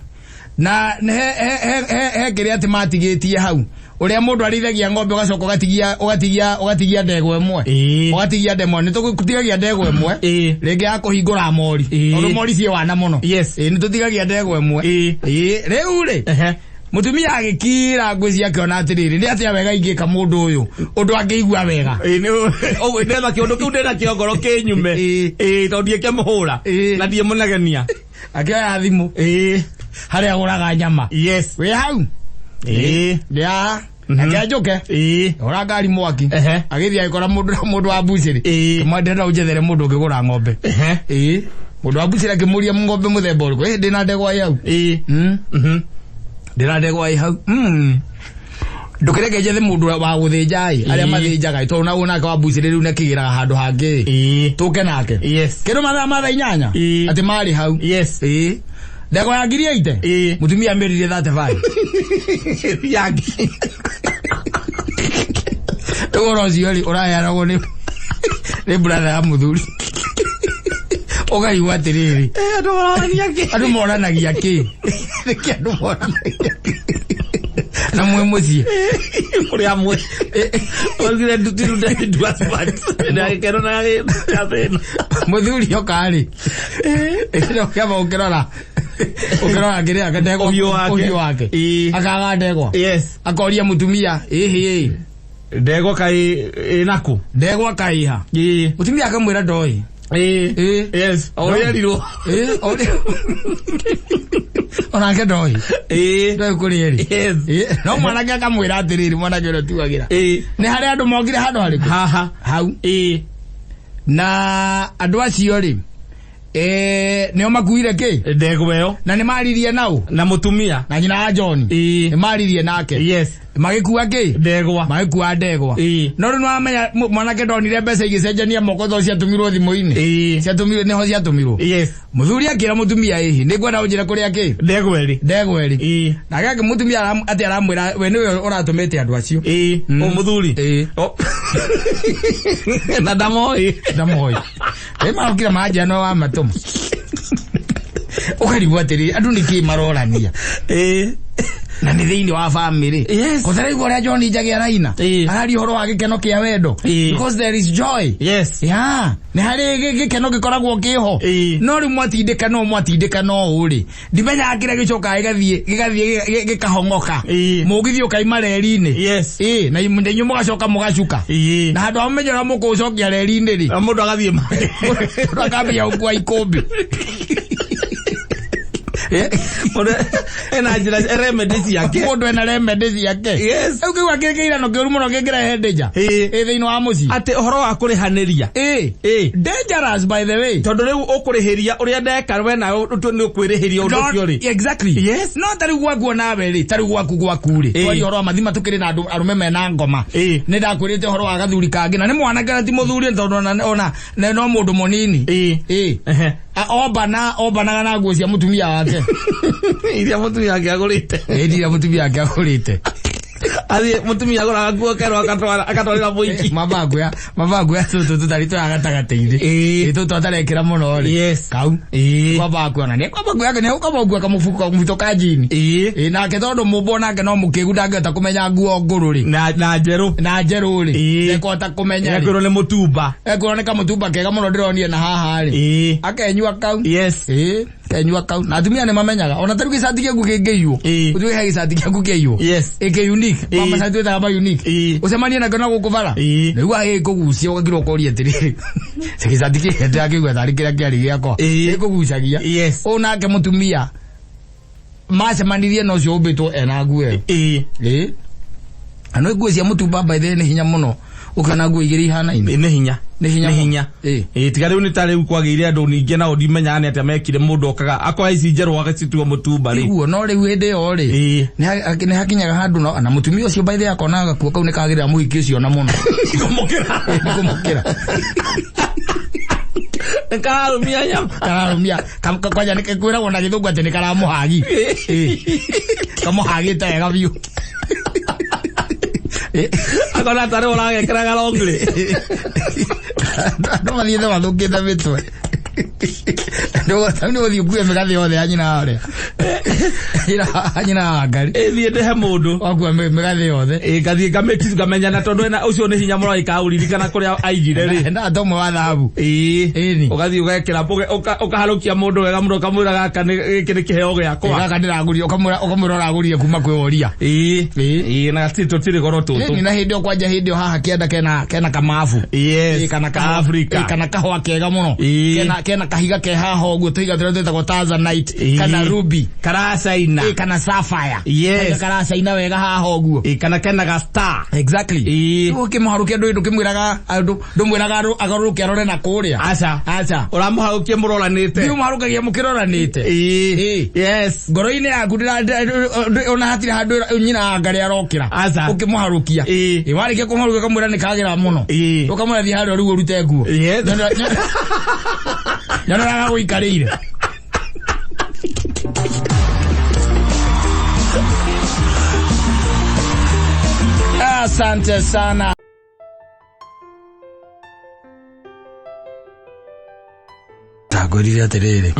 Na he kĩrĩa atĩ matigĩtie hau. Ũrĩa mũndũ arĩithagia ng'ombe ũgacoka ũgatigia ndegwa ĩmwe. Ĩĩ. Ũgatigia ndegwa. Nĩ tũtigagia ndegwa ĩmwe. Ĩĩ. Rĩngĩ ya kũhingũra mori. Ĩĩ. Tondũ mori ciĩ wana mũno. Yes. Ĩĩ, nĩ tũtigagia ndegwa ĩmwe. Ĩĩ. Ĩĩ. Rĩu rĩ. Ehe. Mũtumia agĩkira ngwĩciria akĩona atĩrĩrĩ, nĩ atĩa wega ingĩka mũndũ ũyũ ũndũ angĩigua wega. Ĩĩ, nĩ ndetha kĩũndũ kĩu ndĩnakĩo ngoro kĩnyume. Ĩĩ. Ĩĩ, tondũ ndiĩkĩmũhũra. Ĩĩ. Na ndiĩmũnegenia. Akĩoya thimũ. Ĩĩ. Harĩa agũraga nyama. Yes. Wĩ hau? Ĩĩ. Ndĩ haha. Reke njũke. Ĩĩ. Hũra ngari mwaki. Ehe. Agĩthiĩ agĩkora mũndũ wa mbucĩrĩ. Ĩĩ. Kĩmwendera no ũnjethere mũndũ ũngĩgũra ng'ombe. Ehe. Ĩĩ. Mũndũ wa mbucĩrĩ akĩmũria ng'ombe mũthemba ũrĩkũ. Ĩĩ, ndĩna ndegwa ĩ hau. Ĩĩ. Mhm. Ndĩna ndegwa ĩ hau. Ndũkĩreke njethe mũndũ wa gũthĩnja ĩ, arĩa Ĩĩ. mathĩnjaga ĩ, tondũ na nake wa mbucĩrĩ rĩu nĩakĩgĩraga handũ hangĩ ĩ. Ĩĩ. Tũke nake. Yes. Kĩndũ mathaa ma thaa 8. Ĩĩ. Atĩ marĩ hau. Yes. Ĩĩ. Ndegwa ya 80,000. Ĩĩ. Mũtumia amĩririe 35. Ya ngiri. Rĩu ũhoro ũcio rĩ, ũraheanagwo nĩ brother ya mũthuri. Ũkaigua atĩrĩrĩ. Andũ moranagia kĩ? Andũ moranagia kĩ? Nĩkĩ andũ moranagia kĩ? Na mwĩ mũciĩ. Mũrĩ amwe. Waugire nduti ndua smart. Ndagĩkeno na gathĩna. Mũthuri oka rĩ. Ũkĩamba ũkĩrora. Ũkĩrora kĩrĩa ndegwa. Ũthiũ wake. Ũthiũ wake. Ĩĩ. Akaga ndegwa. Yes. Akoria mũtumia, ĩhĩ ĩ. Ndegwa kaĩ ĩnaku? Ndegwa kaĩ ha? Ĩĩ. Mũtumia akamwĩra ndoĩ. Ĩĩ. Ĩĩ. Yes. O ũrĩa erirwo. Ĩĩ, o ũrĩa. Onake ndoĩ. Ĩĩ. Ndoĩ kũrĩa ĩrĩ. Yes. Ĩĩ. No mwanake akamwĩra atĩrĩrĩ, mwanake ũrĩa ũtuagĩra. Ĩĩ. Nĩ harĩ andũ mokire handũ harĩkũ? Haha. Hau. Ĩĩ. Na andũ acio rĩ, nĩo makuire kĩ? Ndegwa ĩyo. Na nĩ maririe nao? Na mũtumia. Na nyina wa John. Ĩĩ. Nĩ maririe nake. Yes. Magĩkua kĩ? Ndegwa. Magĩkua ndegwa. Ĩĩ. No rĩu nĩwamenya mwanake ndonire mbeca igĩcenjania moko tondũ ciatũmirwo thimũ-inĩ. Ĩĩ. Ciatũmirwo, nĩho ciatũmirwo. Yes. Mũthuri akĩra mũtumia ĩhĩ, nĩngwenda ũnjĩre kũrĩa kĩ? Ndegwa ĩrĩ. Ndegwa ĩrĩ. Ĩĩ. Nake mũtumia atĩ aramwĩra we nĩwe ũratũmĩte andũ acio. Ĩĩ. O mũthuri. Ĩĩ. Na ndamoĩ. Ndamoĩ. Ĩ marokire manjia no wa matũma. Ũkarigwo atĩrĩrĩ, andũ nĩkĩ marorania? Ĩĩ. Na nĩ thĩinĩ wa family. Yes. Kũtaraigua ũrĩa John Njagi araina. Ĩĩ. Araria ũhoro wa gĩkeno kĩa wendo. Ĩĩ. Because there is joy. Yes. Ya, nĩ harĩ gĩkeno gĩkoragwo kĩho. Ĩĩ. No rĩu mwatindĩkana ũũ mwatindĩkana ũũ rĩ, ndimenyaga kĩrĩa gĩcokaga gĩgathiĩ gĩgathiĩ gĩkahong'oka. Ĩĩ. Mũgithi ũkaima reri-inĩ. Yes. Ĩĩ, na inyuĩ mũgacoka mũgacuka. Ĩĩ. Na handũ ha mũmenye ũrĩa mũkũũcokia reri-inĩ rĩ, Na mũndũ agathiĩ make. mũndũ akambia gũkua ikũmbĩ. Mũndũ ena njĩra remedy ciake. Mũndũ ena remedy ciake. Yes. Rĩu kĩu akĩrĩ kĩirano kĩũru mũno kĩngĩrehe danger. Ĩĩ. Ĩ thĩinĩ wa mũciĩ. Atĩ ũhoro wa kũrĩhanĩria. Ĩĩ. Ĩĩ. Dangerous by the way. Tondũ rĩu ũkũrĩhĩria ũrĩa ndeka we nawe ũtue nĩ ũkwĩrĩhĩria ũndũ ũcio rĩ. Exactly. Yes. No ta rĩu gwaku nawe rĩ, ta rĩu gwaku gwaku rĩ. Ĩĩ. Twaria ũhoro wa mathima tũkĩrĩ na andũ arũme mena ngoma. Ĩĩ. Nĩ ndakwĩrĩte ũhoro wa gathuri kangĩ na nĩ mwanake na ti mũthuri tondũ ona no mũndũ mũnini. Ĩĩ. Ĩĩ. Ehe. Ombanaga na nguo cia mũtumia wake. Iria mũtumia wake agũrĩte. Ĩĩ iria mũtumia wake agũrĩte. Athiĩ mũtumia agũraga nguo kerwo agatwarĩra mũiki. Mabango ya tũtũ tũtarĩ twa gatagatĩ-inĩ. Ĩĩ. Ĩĩ tũtũ atarekĩra mũno rĩ. Yes. Kau. Ĩĩ. Kwamba kuona nĩ kwamba kuona nĩ kwamba kuona kamũbuko kamũbuto ka jini. Ĩĩ. Ĩĩ nake tondũ mũmbo nake no mũkĩgu ndangĩhota kũmenya nguo ngũrũ rĩ. Na njerũ. Na njerũ rĩ. Ĩĩ. Ndekũhota kũmenya rĩ. Ekwĩrwo nĩ mũtumba. Ekwĩrwo nĩ kamũtumba kega mũno ndĩronire na haha rĩ. Ĩĩ. Akenyua kau. Yes. Ĩĩ. Kenyua kau. Na atumia nĩ mamenyaga. Ona ta rĩu gĩcati gĩaku kĩngĩiywo. Ĩĩ. Ũtuĩke he gĩcati gĩaku kĩaiywo. Yes. Ĩkĩ unique. Ĩĩ. Mama cati twĩtaga ma unique. Ĩĩ. Ũcemanie nakĩo na gũkũ bara. Ĩĩ. Nĩguo agĩkũgucia ũgakirwo ũkoria atĩrĩrĩ. Gĩcati kĩrĩa ndĩrakĩigua tarĩ kĩrĩa kĩarĩ gĩakwa. Ĩĩ. Ĩkũgucagia. Yes. Ũũ nake mũtumia macemanirie na ũcio ũmbĩtwo ena nguo ĩyo. Ĩĩ. Ĩĩ. Na no nguo cia mũtumba by the way nĩ hinya mũno ũkĩona nguo igĩrĩ ihanaine. Nĩ hinya. Nĩ hinya Nĩ mũno. hinya. Ĩĩ. Ĩĩ tiga rĩu nĩ ta rĩu kwagĩire andũ ningĩ nao ndimenyaga nĩ atĩa mekire mũndũ okaga akoya ici njerũ agacitua mũtumba rĩ. Nĩguo no rĩu hĩndĩ ĩyo rĩ. Ĩĩ. Nĩ hakinyaga handũ na mũtumia ũcio by the way akona gakuo kau nĩ kagĩrĩra mũhiki ũcio na mũno. Kũmũkĩra. Nĩ kũmũkĩra. Nĩ kararũmia nyama. Kararũmia. Kwanja nĩ kwĩragwo na gĩthũngũ atĩ nĩ karamũhagi. Ĩĩ. Kamũhagĩte wega biũ. Akona tarĩ ũragekĩraga longley. Andũ mathiĩte mathũkĩte mĩtwe. Nĩ ũthiĩ ũkue mĩgathĩ yothe ya nyina harĩa. Nyina wa Ngarĩ. Ĩĩ thiĩ ndĩhe mũndũ. Wakua mĩgathĩ yothe. Ĩĩ ngathiĩ ngamĩti ngamenya na tondũ ena ũcio nĩ hinya mũno ikaũririkana kũrĩa aigire rĩ. Enda tomwe wa thahabu. Ĩĩ. Ĩni. Ũgathiĩ ũgekĩra ũkaharũkia mũndũ wega mũno ũkamwĩra gaka nĩ gĩkĩ nĩ kĩheo gĩakwa. Gaka ndĩragũrire ũkamwĩra ũragũrire kuma kwĩ Woria. Ĩĩ. Ĩĩ. Ĩĩ na gatirĩ tũtirĩ goro tũtũ. Ĩni na hĩndĩ ĩyo kwanja hĩndĩ ĩyo haha kĩanda kena kamabu. Yes. Ĩĩ, kana Ka Africa. Ĩĩ, kana kahũa kega mũno. Ĩĩ. Kena kahiga ke haha ũguo tũhiga tũrĩa twĩtagwo Tanzanite Ĩĩ. kana ruby. Karacaina. Ĩĩ, kana sapphire. Yes. Kahiga karacaina wega haha ũguo. Ĩĩ, kana kena ga star. Exactly. Ĩĩ. Rĩu ũkĩmũharũkia ndũĩ ndũkĩmwĩraga ndũmwĩraga agarũrũke arore na kũrĩa. Aca. Aca. Ũramũharũkia mũroranĩte. Rĩu mũharũkagia mũkĩroranĩte. Ĩĩ. Ĩĩ. Yes. Ngoro-inĩ yaku ona hatirĩ handũ nyina wa Ngarĩ arokĩra. Aca. Ũkĩmũharũkia. Ĩĩ. Ĩĩ, warĩkia kũmũharũkia ũkamwĩra nĩ kagĩra mũno. Ĩĩ. Ũkamwĩra thiĩ harĩa rĩu ũrute nguo. Yes. Nyonoraga gũikarĩire. Asante sana. Ndangwĩrire atĩrĩrĩ.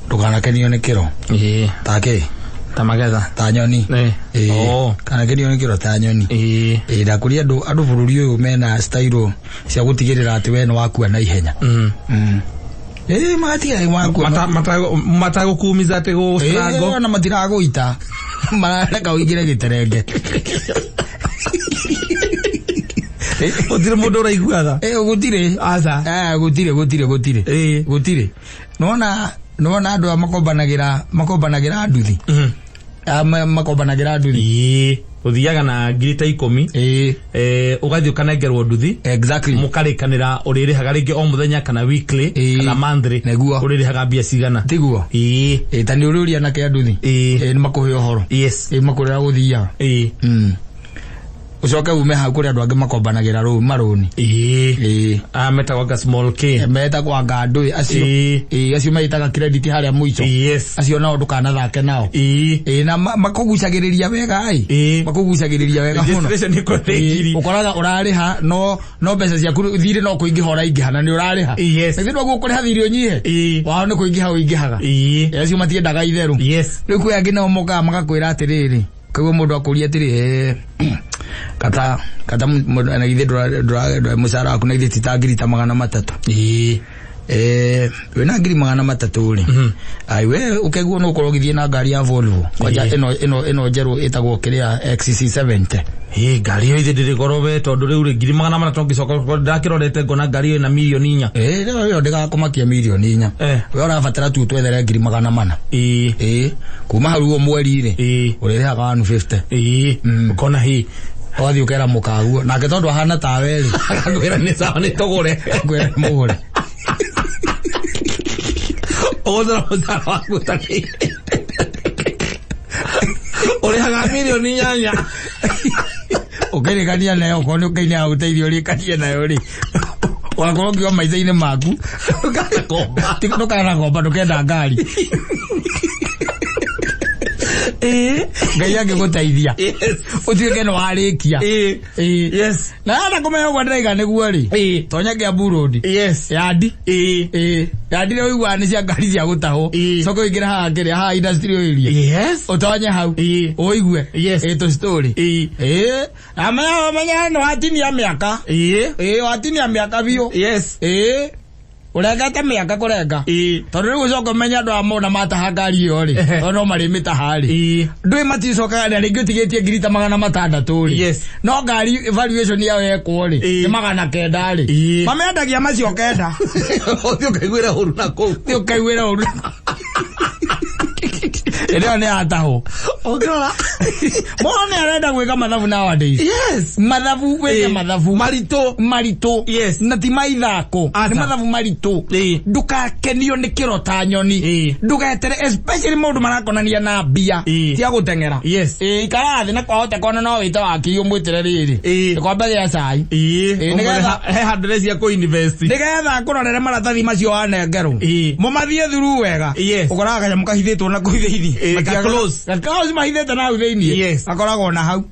Ndũkanakenio nĩ kĩro. Ĩĩ. Ta kĩ? Ta magetha. Ta nyoni. Ĩĩ. Ĩĩ. Oh. Kanakenio nĩ kĩro ta nyoni. Ĩĩ. Ĩĩ, ndakũria andũ bũrũri ũyũ mena style cia gũtigĩrĩra atĩ we nĩ wakua na ihenya. Ĩĩ, magatigĩrĩra nĩ wakua. Matagũkumiza atĩ gũ-struggle. Ĩĩ, ona matiragũita. Marareka ũingĩre gĩterenge. Gũtirĩ mũndũ ũraiguaga. Ĩĩ, gũtirĩ. Aca. Gũtirĩ. Ĩĩ. Gũtirĩ. Nĩwona andũ aya makombanagĩra nduthi. Makombanagĩra nduthi. Ĩĩ. Ũthiaga na ngiri ta 10. Ĩĩ. Ũgathiĩ ũkanengerwo nduthi. Exactly. Mũkarĩkanĩra ũrĩrĩhaga rĩngĩ o mũthenya kana weekly Ĩĩ. kana monthly. Nĩguo. Ũrĩrĩhaga mbia cigana. Tiguo. Ĩĩ. Ĩĩ, ta nĩ ũrĩũria anake a nduthi. Ĩĩ. Ĩĩ, nĩ makũhe ũhoro. Yes. Ĩĩ, makũrĩra gũthiaga. Ĩĩ. Ũcoke ume hau kũrĩ andũ angĩ makombanagĩra rũu marũni. Ĩĩ. Ĩĩ. Ah, metagwo anga small k. Metagwo anga ndũĩ acio. Ĩĩ. Ĩĩ, acio meitaga credit harĩa mũico. Yes. Acio nao ndũkanathake nao. Ĩĩ. Ĩĩ, na makũgucagĩrĩria wega ĩ. Ĩĩ. Makũgucagĩrĩria wega mũno. Registration ĩkorwo nĩ Ĩĩ, ngiri. ũkoraga ũrarĩha no mbeca ciaku thirĩ no kũingĩha ũraingĩha na nĩ ũrarĩha. Yes. Na githĩ ndwaguo kũrĩha thirĩ ũnyihe? Ĩĩ. Wao nĩ kũingĩha ũingĩhaga. Ĩĩ. Acio matiendaga itherũ. Yes. Rĩu kwĩ angĩ nao mokaga magakwĩra atĩrĩrĩ, kaigua mũndũ akũria atĩrĩ, kata kata na githĩ ndũra mũcara waku na githĩ ti ta ngiri ta 300. Ĩĩ. Wĩna ngiri 300 rĩ. Ai we ũkaigua no ũkorwo ũgĩthiĩ na ngari ya Volvo. Kwanja ĩno njerũ ĩtagwo kĩrĩa XC70. Ĩĩ, ngari ĩyo ithe ndĩrĩ goro we, tondũ rĩu rĩ ngiri 300 ngĩcoka ndakĩrorete ngona ngari ĩyo ĩna mirioni 4. Ĩĩ, ĩyo ndĩgakũmakia mirioni 4. We ũrabatara tu twethere ngiri 400. Ĩĩ. Ĩĩ, kuma hau ũguo mweri rĩ. Ĩĩ. Ũrĩrĩhaga 150. Ĩĩ. Ũkona hĩ. Ũgathiĩ ũkera mũkaguo. Nake tondũ ahana tawe rĩ. Agakwĩra nĩ sawa nĩ tũgũre. Agakwĩra nĩ mũgũre. Ũgũcora mũcara waku ũtarĩ. Ũrĩhaga mirioni 8. Ũkĩrĩkania nayo, okorwo nĩ ũkaine ya gũteithia ũrĩkanie nayo rĩ. Ũgakorwo ũkiuga maica-inĩ maku. Ndũkanakomba. Ndũkanakomba, ndũkenda ngari. Ĩĩ. Ngai angĩgũteithia. Yes. Ũtuĩke nĩ warĩkia. Ĩĩ. Ĩĩ. Yes. Na hata kũmenya ũguo ndĩraiga nĩguo rĩ. Ĩĩ. Tonya Kiambu Road. Yes. Yandi. Ĩĩ. Ĩĩ. Yandi nĩ ũiguaga nĩ cia ngari cia gũtahwo. Ĩĩ. Coka ũingĩre haha kĩrĩa, haha industrial area. Yes. Ũtonye hau. Ĩĩ. Ũigue. Yes. Ĩĩ, tũ story. Ĩĩ. Ĩĩ. Amenya, amenya nĩ watinia mĩaka. Ĩĩ. Ĩĩ, watinia mĩaka biũ. Yes. Ĩĩ. Ũrengete mĩaka kũrenga. Ĩĩ. Tondũ rĩu ũcoka ũmenye andũ aya mona mataha ngari ĩyo rĩ. Ehe. Tondũ no marĩmĩtaha rĩ. Ĩĩ. Ndũĩ maticokaga na rĩngĩ ũtigĩtie ngiri ta 600 rĩ. Yes. No ngari valuation yayo yekwo rĩ, Ĩĩ. nĩ 900 rĩ. Ĩĩ. Mamendagia macio 9. Ũthiĩ ũkaiguĩra ũru na kũu. Ũthiĩ ũkaiguĩra ũru. Ĩrĩa ĩyo nĩ yatahwo. Ũngĩrora. Mũndũ nĩ arenda gwĩka mathabu nowadays. Yes. Mathabu, wĩke Ĩĩ. mathabu. Maritũ. Maritũ. Yes. Na ti maithako. Ata. Nĩ mathabu maritũ. Ĩĩ. Ndũgakenio nĩ kĩro ta nyoni. Ĩĩ. Ndũgetere especially maũndũ marakonania na mbia. Ĩĩ. Cia gũteng'era. Yes. Ĩĩ, ikara thĩ na kwahota kona no wĩte wakiri ũmwĩtĩre rĩrĩ. Ĩĩ. Gĩkombe gĩa cai. Ĩĩ. Ĩĩ, nĩgetha He handũ cia kũ-invest. nĩgetha ngũrorere maratathi macio wanengerwo. Ĩĩ. Mũmathiĩ through wega. Yes. Ũkoraga kanyamũ kahithĩtwo na kũu thĩinĩ. Ĩĩ, Matiagaga- ka close. Ka close mahithĩte na hau thĩinĩ. Yes. Gakoragwo na hau.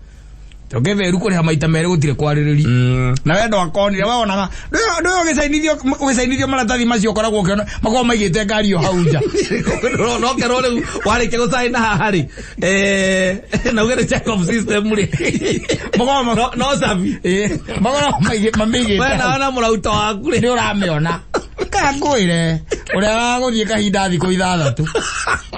Tũngĩtheru kũrĩha maita merĩ gũtirĩ kwarĩrĩria. Na we ndwakonire, we wonaga, ndũĩ ũgĩcainithio maratathi macio ũkoragwo ũkĩona, makoragwo maigĩte ngari ĩyo hau nja. No kerwo rĩu warĩkia gũcaina haha rĩ, na uge nĩ check off system rĩ. Makoragwo No cabi. Ĩĩ, makoragwo mamĩigĩte We hau. nawe na mũrauto waku rĩ. Nĩ ũramĩona. Kana ngwĩre, ũrĩa wagũthiĩ kahinda thikũ 6.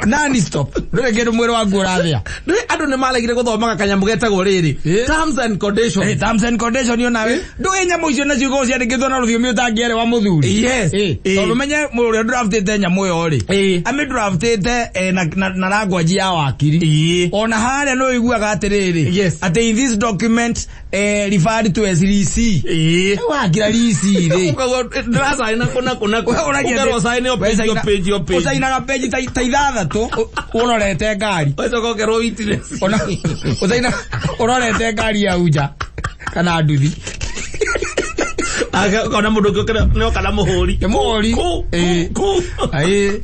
Non stop. Ndũrĩ kĩndũ mwĩrĩ waku ũrathĩa. Ndũĩ andũ nĩ maregire gũthomaga kanyamũ getagwo rĩrĩ. Ĩĩ. Terms and conditions. Terms and conditions yo nawe. Ndũĩ nyamũ icio nacio ikoragwo ciandĩkĩtwo na rũthiomi ũtangĩerewa mũthuri. Yes. Ĩĩ. Ĩĩ. Tondũ menye ũrĩa draftĩte nyamũ ĩyo rĩ. Ĩĩ. Amĩdraftĩte, na language ya wakiri. Ĩĩ. Ona harĩa nĩ ũiguaga atĩrĩrĩ. Yes. Atĩ in this document, referred to as receipt. Ĩĩ. Wakira receipt rĩ. Ũkauga, ndĩracaina kũna kũna kũna. We ũragia Ũkerwo atĩ- caine o page, o page, o page. Ũcainaga page ta 6, ũrorete ngari. Ũgacoka ũkerwo witness. Ona, ũcaina, ũrorete ngari ya nja kana nduthi. Aka, ũkona mũndũ ũngĩ ũkĩra, nĩ oka na mũhũri. Nĩ mũhũri. Kũ, Ĩĩ. kũ, kũ. Ĩĩ.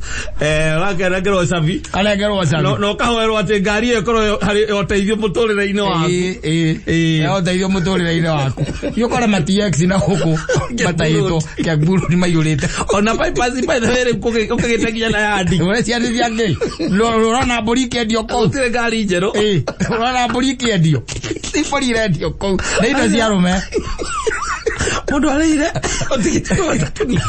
Ũgakenengerwo cabi. Kanengerwo cabi. Na ũkahoerwo atĩ ngari ĩyo ĩkorwo harĩ ya ũteithio mũtũrĩre-inĩ waku. Ĩĩ, ĩĩ. Ĩĩ. Ya ũteithio mũtũrĩre-inĩ waku. Thiĩ ũkore ma TX na gũkũ matahĩtwo, Kiambu Road maiyũrĩte. Ona bypass by the way rĩu kũgĩte nginya na yandi. Ũrĩa ciana cia Ngai. Ũrona mbũri ikĩendio kũu. Gũtirĩ ngari njerũ. Ĩĩ. Ũrona mbũri ikĩendio. Ti mbũri irendio kũu. Nĩ indo cia arũme. Mũndũ arĩire, ũtigĩtie 3.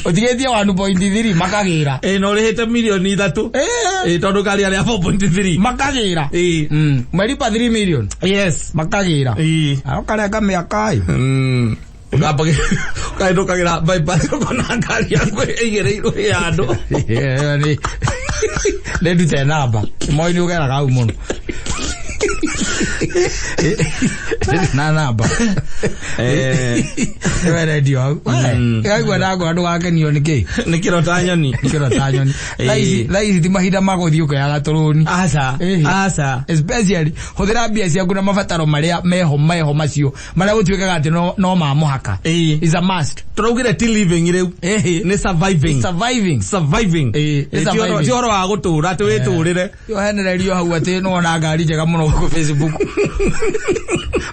Ũtigĩtie 1.3 makagĩra. Ĩĩ, na ũrĩhĩte mirioni 3. Ĩĩ. Ĩĩ, tondũ ngari yarĩ ya 4.3. Makagĩra. Ĩĩ. Meripa 3 million. Yes. Makagĩra. Ĩĩ. Ũkarenga mĩaka ĩ. Ũkahĩtũkagĩra bypass ũkona ngari yaku ĩigĩrĩirwo ĩ handũ. Ĩyo nĩ ndute namba. Moi nĩ ũgeraga hau mũno. Na namba. Nĩwe rendio hau. Ĩkaigua ndakora ndũgakenio nĩ kĩ? Nĩ kĩrota nyoni. Kĩro ta nyoni. Thaa ici ti mahinda ma gũthiĩ ũkĩoyaga tũrũni. Aca. Aca. Especially hũthĩra mbia ciaku na mabataro marĩa meho macio marĩa gũtuĩkaga atĩ no ma mũhaka. Is a must. Tũraugire ti living rĩu. Nĩ surviving. Surviving. Surviving. Nĩ surviving. Ti ũhoro wa gũtũra atĩ wĩtũrĩre. Yohenererio hau atĩ nĩwona ngari njega mũno gũkũ Facebook.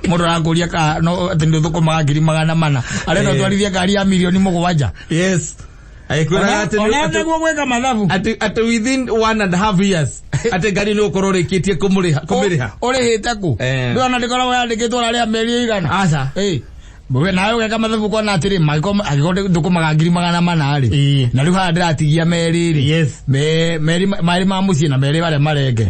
Mũndũ arakũria ka no atĩ nĩ ũthũkũmaga 400,000. Arenda ũtwarithie ngari ya 7 mirioni. Yes. Agĩkwĩraga atĩ Ona nĩguo gwĩka mathabu. Atĩ within 1.5 years atĩ ngari nĩ ũkorwo ũrĩkĩtie kũmũrĩha kũmĩrĩha. Ũrĩhĩte kũ? Ndĩrona ndĩkoragwo yandĩkĩtwo ũrarĩha mĩeri ĩigana. Aca. We nawe ũgeka mathabu kona atĩrĩ angĩkorwo thũkũmaga 400,000 rĩ. Na rĩu haha ndĩratigia merĩ rĩ. Me merĩ marĩ ma mũciĩ na merĩ marĩa marenge.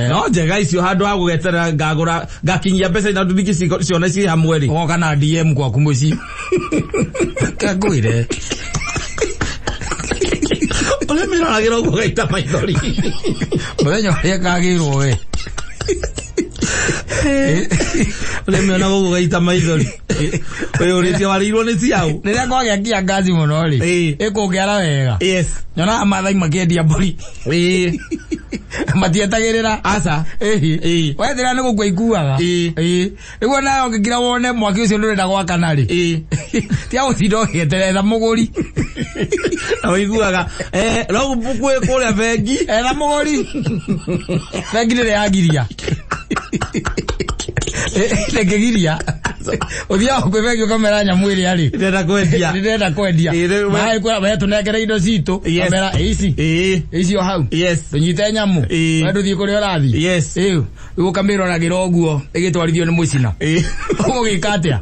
No njega icio handũ ha gũgeterera ngagũra ngakinyia mbeca na ndingĩ ciona ciĩ hamwe rĩ. Ũgoka na DM gwaku mũciĩ. Kangwĩre. Ũrĩa mĩroragĩra ũguo gaita maithori. Mũthenya ũrĩa kagĩrwo we. Ũrĩa mĩonaga ũguo gaita maithori. Ũyũ ũrĩtie warĩirwo nĩ ciaũ. Rĩrĩa kwagĩa ngia ngaci mũno rĩ. Ĩkũngĩara wega. Nyonaga Maathai makĩendia mbũri. Matietagĩrĩra. Aca. Wethĩra nĩ gũkua ikuaga. Rĩu nawe ũngĩkira wone mwaki ũcio ndũrenda gwakana rĩ. Tia gũtinda ũgĩeterera mũgũri. Na ũiguaga no kwĩ kũrĩa bengi. Etha mũgũri. Bengi ndĩrĩ yagiria. Ndĩngĩgiria. Ũthiaga kwĩ bengi ũkamera nyamũ ĩrĩa rĩ. Ndĩrenda kwendia. Ndĩrenda kwendia. Rĩu Nawe kwĩra we tũnengere indo citũ. Kamera ici. Icio hau. Tũnyite nyamũ. We ndũthiĩ kũrĩa ũrathiĩ. Rĩu ũkamĩroragĩra ũguo ĩgĩtwarithio nĩ mũcina. Ũgũgĩka atĩa?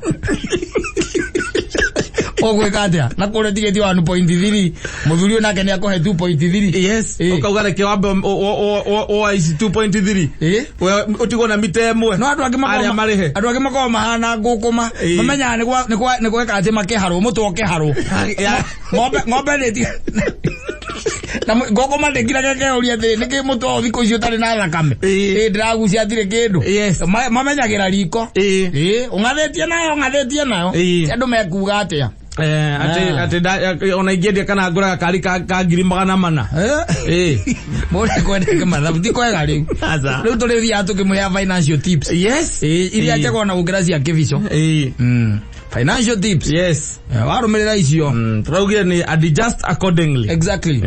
Ũgwĩka atĩa? Na kũrĩa tigĩti 1.3. Mũthuri ũyũ nake nĩ akũhe 2.3. Ũkauga reke wambe oa ici 2.3. We ũtigwo na mita ĩmwe. No andũ angĩ Arĩa marĩhe. andũ angĩ makoragwo mahana ngũkũma. Mamenyaga nĩ gweka atĩ makĩharwo mũtwe ũkĩharwo. Ng'ombe nĩ na ngũkũma ndĩngiraga keuria atĩrĩ nĩkĩ mũtwe ũyũ thikũ ici ũtarĩ na thakame. Ndĩragucia hatirĩ kĩndũ. Mamenyagĩra riko. Ũng'athĩtie nayo ũng'athĩtie nayo. Ti andũ mekuga atĩa. Atĩ ona ingĩendia kana ngũra gakari ka 400,000. Mũrĩ kwenda mathabu ti kwega rĩu. Aca. Rĩu tũrĩthiaga tũkĩmũhea financial tips. Iria njega ona gũkĩra cia kĩbico. Financial tips. Warũmĩrĩra icio. Tũraugire nĩ adjust accordingly. Exactly.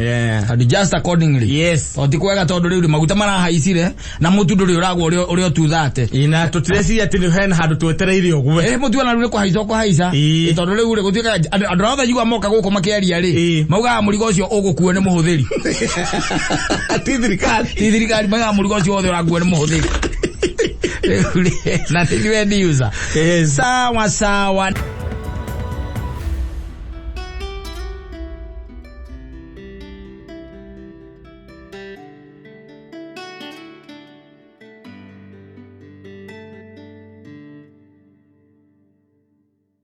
Adjust accordingly. O ti kwega tondũ rĩu maguta marahaicire na mũtu ndũrĩ ũragwo ũrĩa ũtuthate. Na tũtireciria atĩ nĩ hena handũ twetereire ũguo. Mũtu ona rĩu nĩ kũhaica ũkũhaica. Tondũ rĩu rĩ gũtuĩkaga andũ arĩa othe njiguaga moka gũkũ makĩaria rĩ, maugaga mũrigo ũcio ũgũkuo nĩ mũhũthĩri. Ti thirikari. Ti thirikari, maugaga mũrigo ũcio wothe ũrakuo nĩ mũhũthĩri. Rĩu rĩ, na nĩ ithuĩ end user. Sawa sawa.